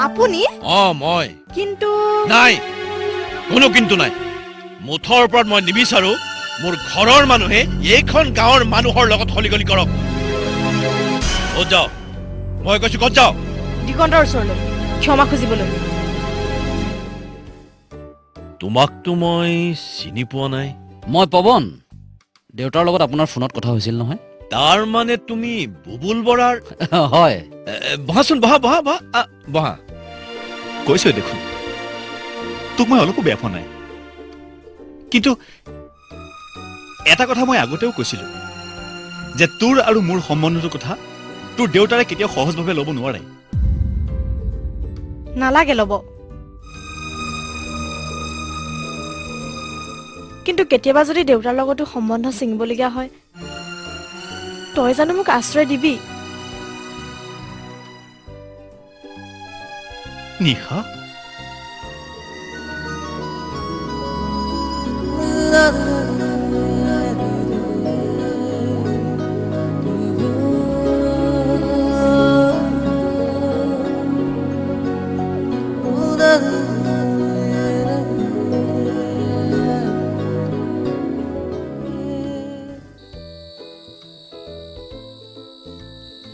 আপুনি? অ মই। কিন্তু নাই, কোনো কিন্তু নাই। মুঠৰ ওপৰত মই নিবিচাৰো মোৰ ঘৰৰ মানুহে এইখন গাঁৱৰ মানুহৰ লগত হলিগলি কৰক। ক'ত যাওঁ? মই কৈছো ক'ত যাওঁ? দিগন্তৰ ওচৰলৈ ক্ষমা খুজিবলৈ। তোমাকতো মই চিনি পোৱা নাই। মই পৱন, দেউতাৰ লগত আপোনাৰ ফোনত কথা হৈছিল নহয়। তাৰ মানে তুমি বুবুল বৰাৰ? হয়। বহাচোন, বহা বহা বহা বহা। কৈছো দেখোন, তোক মই অলপো বেয়া পোৱা নাই। কিন্তু এটা কথা মই আগতেও কৈছিলো যে তোৰ আৰু মোৰ সম্বন্ধটোৰ কথা তোৰ দেউতাৰে কেতিয়াও সহজভাৱে ল'ব নোৱাৰে। নালাগে ল'ব, কিন্তু কেতিয়াবা যদি দেউতাৰ লগতো সম্বন্ধ ছিঙিবলগীয়া হয়, তই জানো মোক আশ্ৰয় দিবি? নিশা,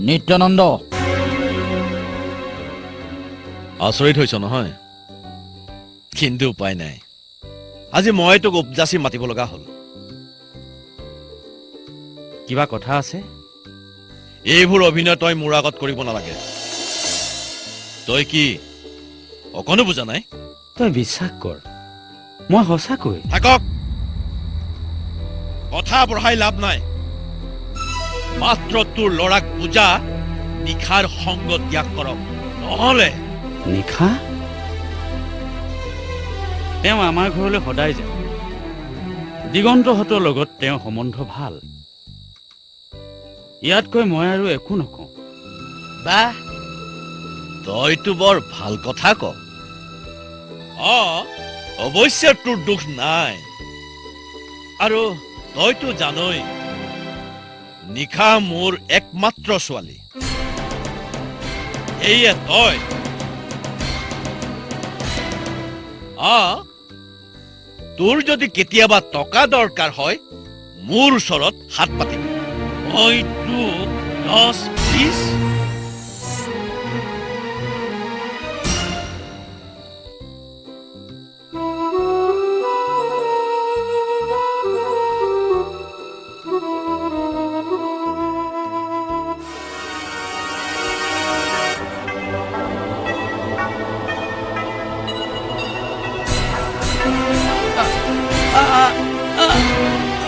নিত্যানন্দ, আচৰিত হৈছ নহয়? কিন্তু উপায় নাই, আজি মই তোক উপযাচি মাতিব লগা হ'ল। কিবা কথা আছে? এইবোৰ অভিনয় তই মোৰ আগত কৰিব নালাগে। তই কি অকণো বুজা নাই? তই বিশ্বাস কৰ, মই সঁচাকৈ। থাকক, কথা বঢ়াই লাভ নাই। মাত্ৰ তোৰ ল'ৰাক বুজা, নিশাৰ সংগ ত্যাগ কৰক, নহ'লে। নিশা? তেওঁ আমাৰ ঘৰলৈ সদায় যায়। দিগন্তহঁতৰ লগত তেওঁৰ সম্বন্ধ ভাল। ইয়াতকৈ মই আৰু একো নকওঁ। বাহ, তইতো বৰ ভাল কথা ক। অ, অৱশ্যে তোৰ দুখ নাই। আৰু তইতো জানই, নিশা মোৰ একমাত্ৰ ছোৱালী। সেয়ে তই তোৰ যদি কেতিয়াবা টকা দৰকাৰ হয়, মোৰ ওচৰত হাত পাতিবি। মই তোক 10 20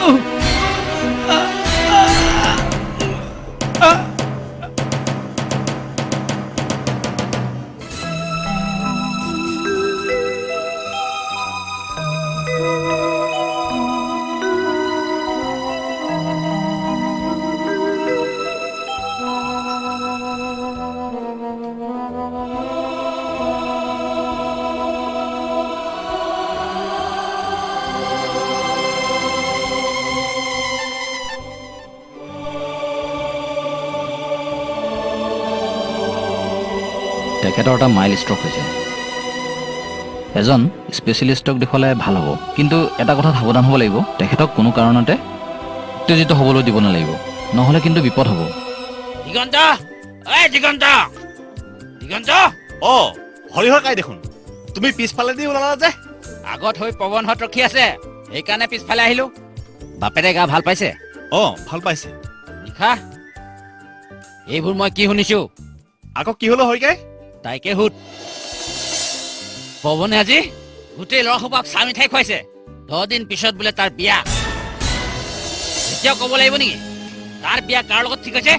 Oh! তেখেতৰ এটা মাইল্ড ষ্ট্ৰক হৈছে। এজন স্পেচিয়েলিষ্টক দেখুৱালে ভাল হ'ব, কিন্তু এটা কথাত সাৱধান হ'ব লাগিব, তেখেতক কোনো কাৰণতে উত্তেজিত হ'বলৈ দিব নালাগিব, নহ'লে কিন্তু বিপদ হ'ব। দিগন্ত, ঐ দিগন্ত, দিগন্ত। অ হৰিহৰ কাই দেখোন, তুমি পিছফালেদি ওলালা যে? আগত হৈ পৱনহঁত ৰখি আছে, সেইকাৰণে পিছফালে আহিলো। বাপেৰে গা ভাল পাইছে? অ ভাল পাইছে। নিশা, এইবোৰ মই কি শুনিছো? আকৌ কি হলো হৰিকাই? তাইকে সুধ। পৱনে আজি গোটেই ল'ৰাসোপাক চাহ মিঠাই খুৱাইছে। 10 দিন পিছত বোলে তাৰ বিয়া। এতিয়াও ক'ব লাগিব নেকি তাৰ বিয়া কাৰ লগত ঠিক হৈছে?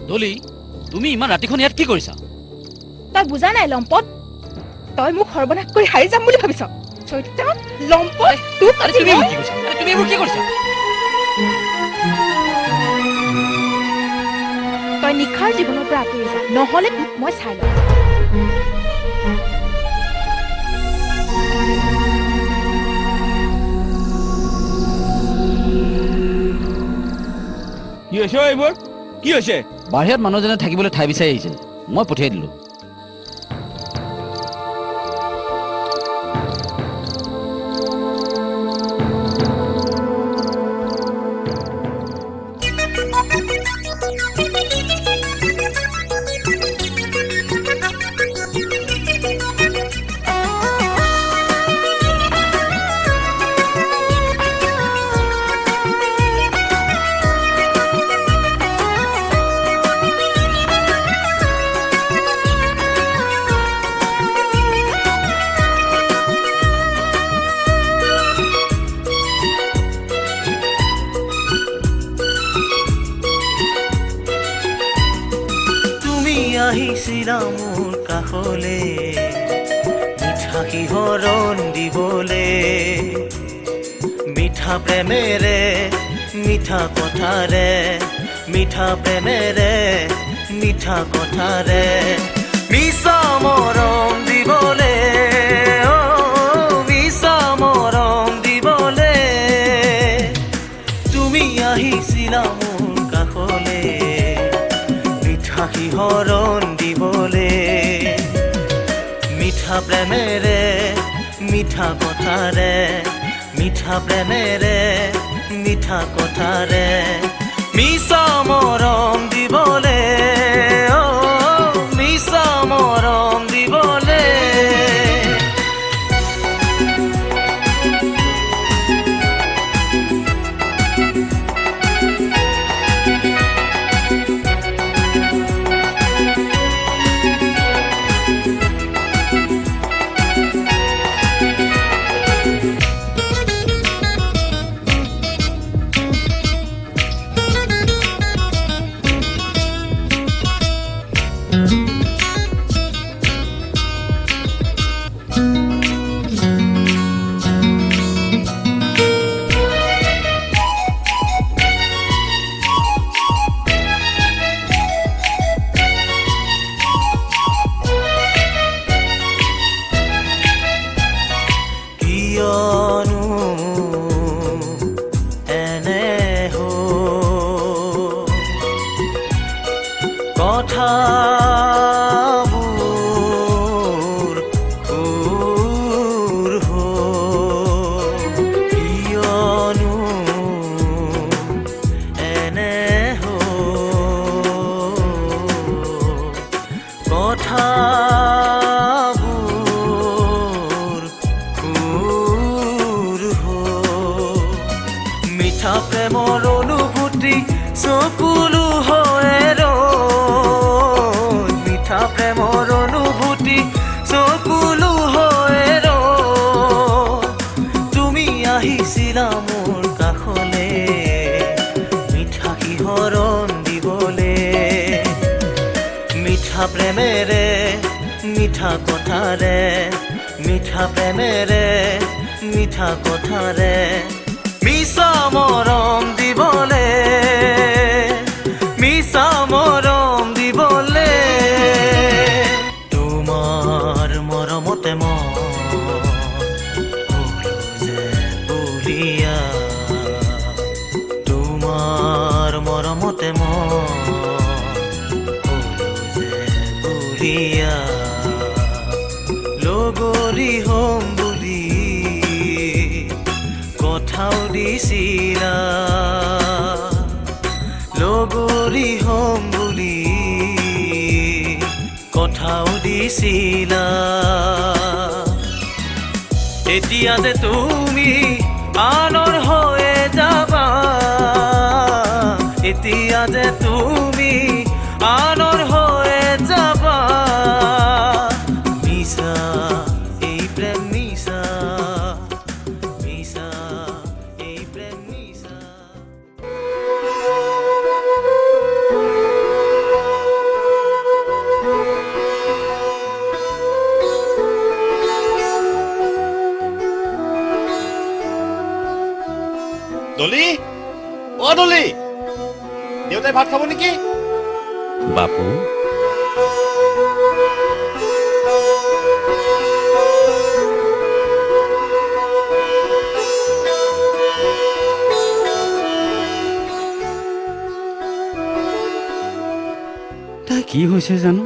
ডলি, তুমি ইমান ৰাতিখন ইয়াত কি কৰিছা? তই বুজা নাই লম্পট, তই মোক সৰ্বনাশ কৰি হাৰি যাম বুলি ভাবিছ? চৈতান লম্পট, তোক তুমি কি কৰিছা? তুমি এইবোৰ কি কৰিছা? তই নিশাৰ জীৱনৰ পৰা আঁতৰি যা, নহ'লে তোক মই চাই ল'ম। কি হৈছে এইবোৰ? কি হৈছে? বাহিৰত মানুহজনে থাকিবলৈ ঠাই বিচাৰি আহিছিল, মই পঠিয়াই দিলো। আহিছিলা মোৰ কাষলে মিঠা শিহৰণ দিবলে, মিঠা প্ৰেমেৰে মিঠা কথাৰে, মিঠা প্ৰেমেৰে মিঠা কথাৰে মিছা মৰম দিবলে, অ মিছা মৰম দিবলে। তুমি আহিছিলা মোৰ কাষলে মিঠা শিহৰণ দিবলে, মিঠা প্ৰেমেৰে মিঠা কথাৰে, মিঠা প্ৰেমেৰে মিঠা কথাৰে মিছা মৰম দিবলে, অ মিছা মৰম দিবলে। কথাবোৰ সুৰ কিয়নো এনে কথাবোৰ সুৰ মিঠা প্ৰেমৰ অনুভূতি চকুলো হয় মিঠা প্ৰেমৰ অনুভূতি চকুলো হয় তুমি আহিছিলা মোৰ কাষলে মিঠা শিহৰণ দিবলে, মিঠা প্ৰেমেৰে মিঠা কথাৰে, মিঠা প্ৰেমেৰে মিঠা কথাৰে মিছা মৰম দিবলে, মিছা মৰম দিবলে। তোমাৰ তেতিয়া লগৰী হ'ম বুলি কথাও দিছিলা, লগৰী হ'ম বুলি কথাও দিছিলা। এতিয়া যে তুমি আনৰ হৈয়ে যাবা, এতিয়া যে তুমি আনৰ হৈয়ে যাবা। মিছা এই প্ৰেম, মিছা, মিছা এই প্ৰেম মিছা। ডলি, অ ডলি, দেউতাই ভাত খাব নেকি? বাপু, তাই কি হৈছে জানো?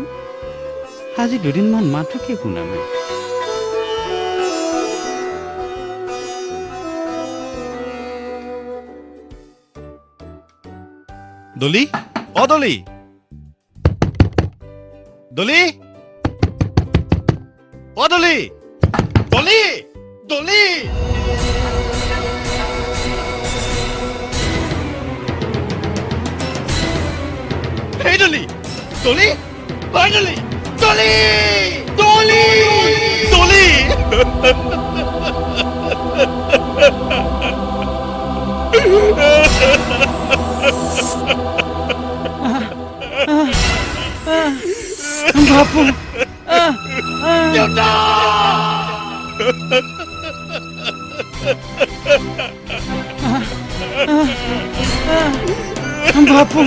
আজি দুদিনমান মাতোকে শুনা নাই। ডলি, অ ডলি, ডলি, অ ডলি, ডলি, ডলি। এই ডলি, ডলি, ঐ ডলি, ডলি, ডলি, ডলি। বাপু, দেউতা। বাপু,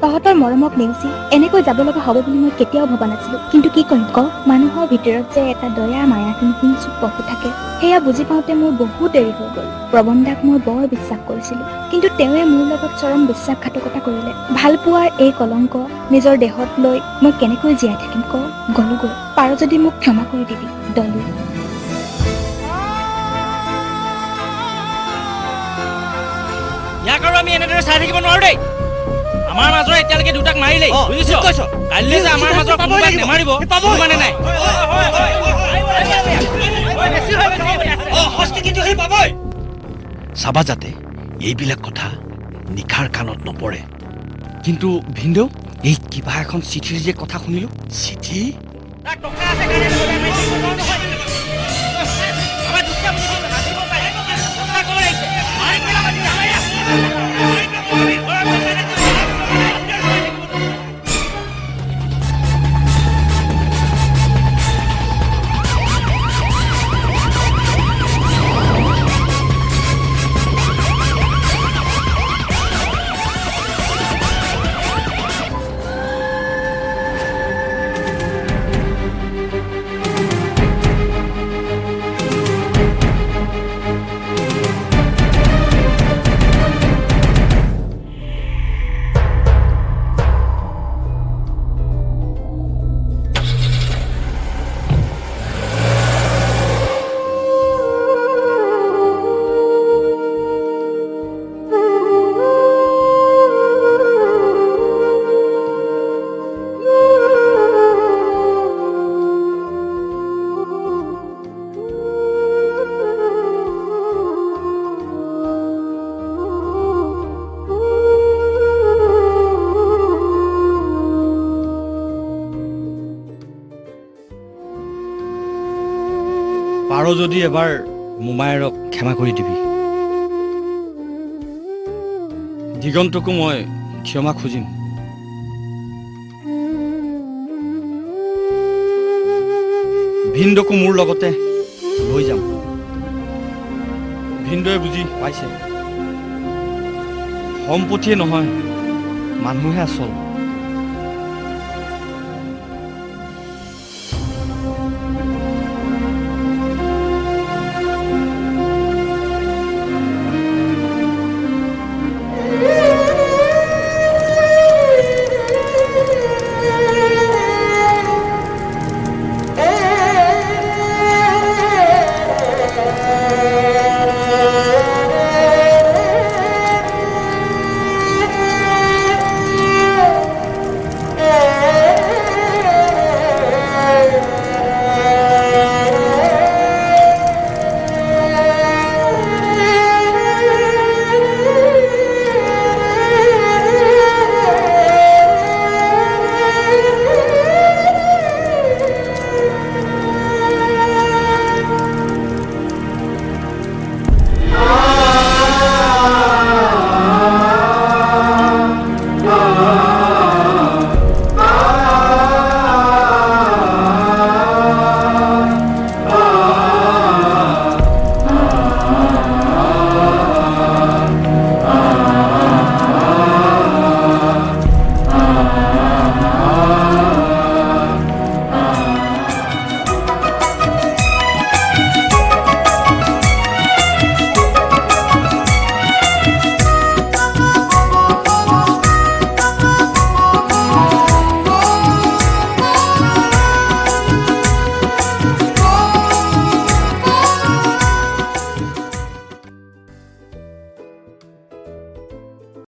তহঁতৰ মৰমক নেওচি এনেকৈ যাব লগা হ'ব বুলি মই কেতিয়াও ভবা নাছিলো। কিন্তু কি কৰিম ক, মানুহৰ ভিতৰত যে এটা দয়া মায়াহীন হিংসুক পশু থাকে, সেয়া বুজি পাওঁতে মোৰ বহুত দেৰি হৈ গ'ল। প্ৰবন্ধাক মই বৰ বিশ্বাস কৰিছিলো, কিন্তু তেওঁৱে মোৰ লগত চৰম বিশ্বাসঘাতকতা কৰিলে। ভাল পোৱাৰ এই কলংক নিজৰ দেহত লৈ মই কেনেকৈ জীয়াই থাকিম ক? গ'লোগৈ, পাৰ যদি মোক ক্ষমা কৰি দিবি ডলি। ইয়াক আৰু আমি এনেদৰে চাই থাকিব নোৱাৰো দেই। আমাৰ মাজৰ এতিয়ালৈকে দুটাক মাৰিলেই, বুজিছ? কাইলৈ যে আমাৰ মাজৰ কোনোবাক নেমাৰিব মানে নাই। চাবা যাতে এইবিলাক কথা নিশাৰ কাণত নপৰে। কিন্তু ভিনদেউ, এই কিবা এখন চিঠিৰ যে কথা শুনিলো। চিঠি? পাৰ যদি এবাৰ মোমায়েৰক ক্ষমা কৰি দিবি। দিগন্তকো মই ক্ষমা খুজিম। ভিনদেউকো মোৰ লগতে লৈ যাম। ভিনদেউৱে বুজি পাইছে, সম্পত্তিয়ে নহয়, মানুহে আচল।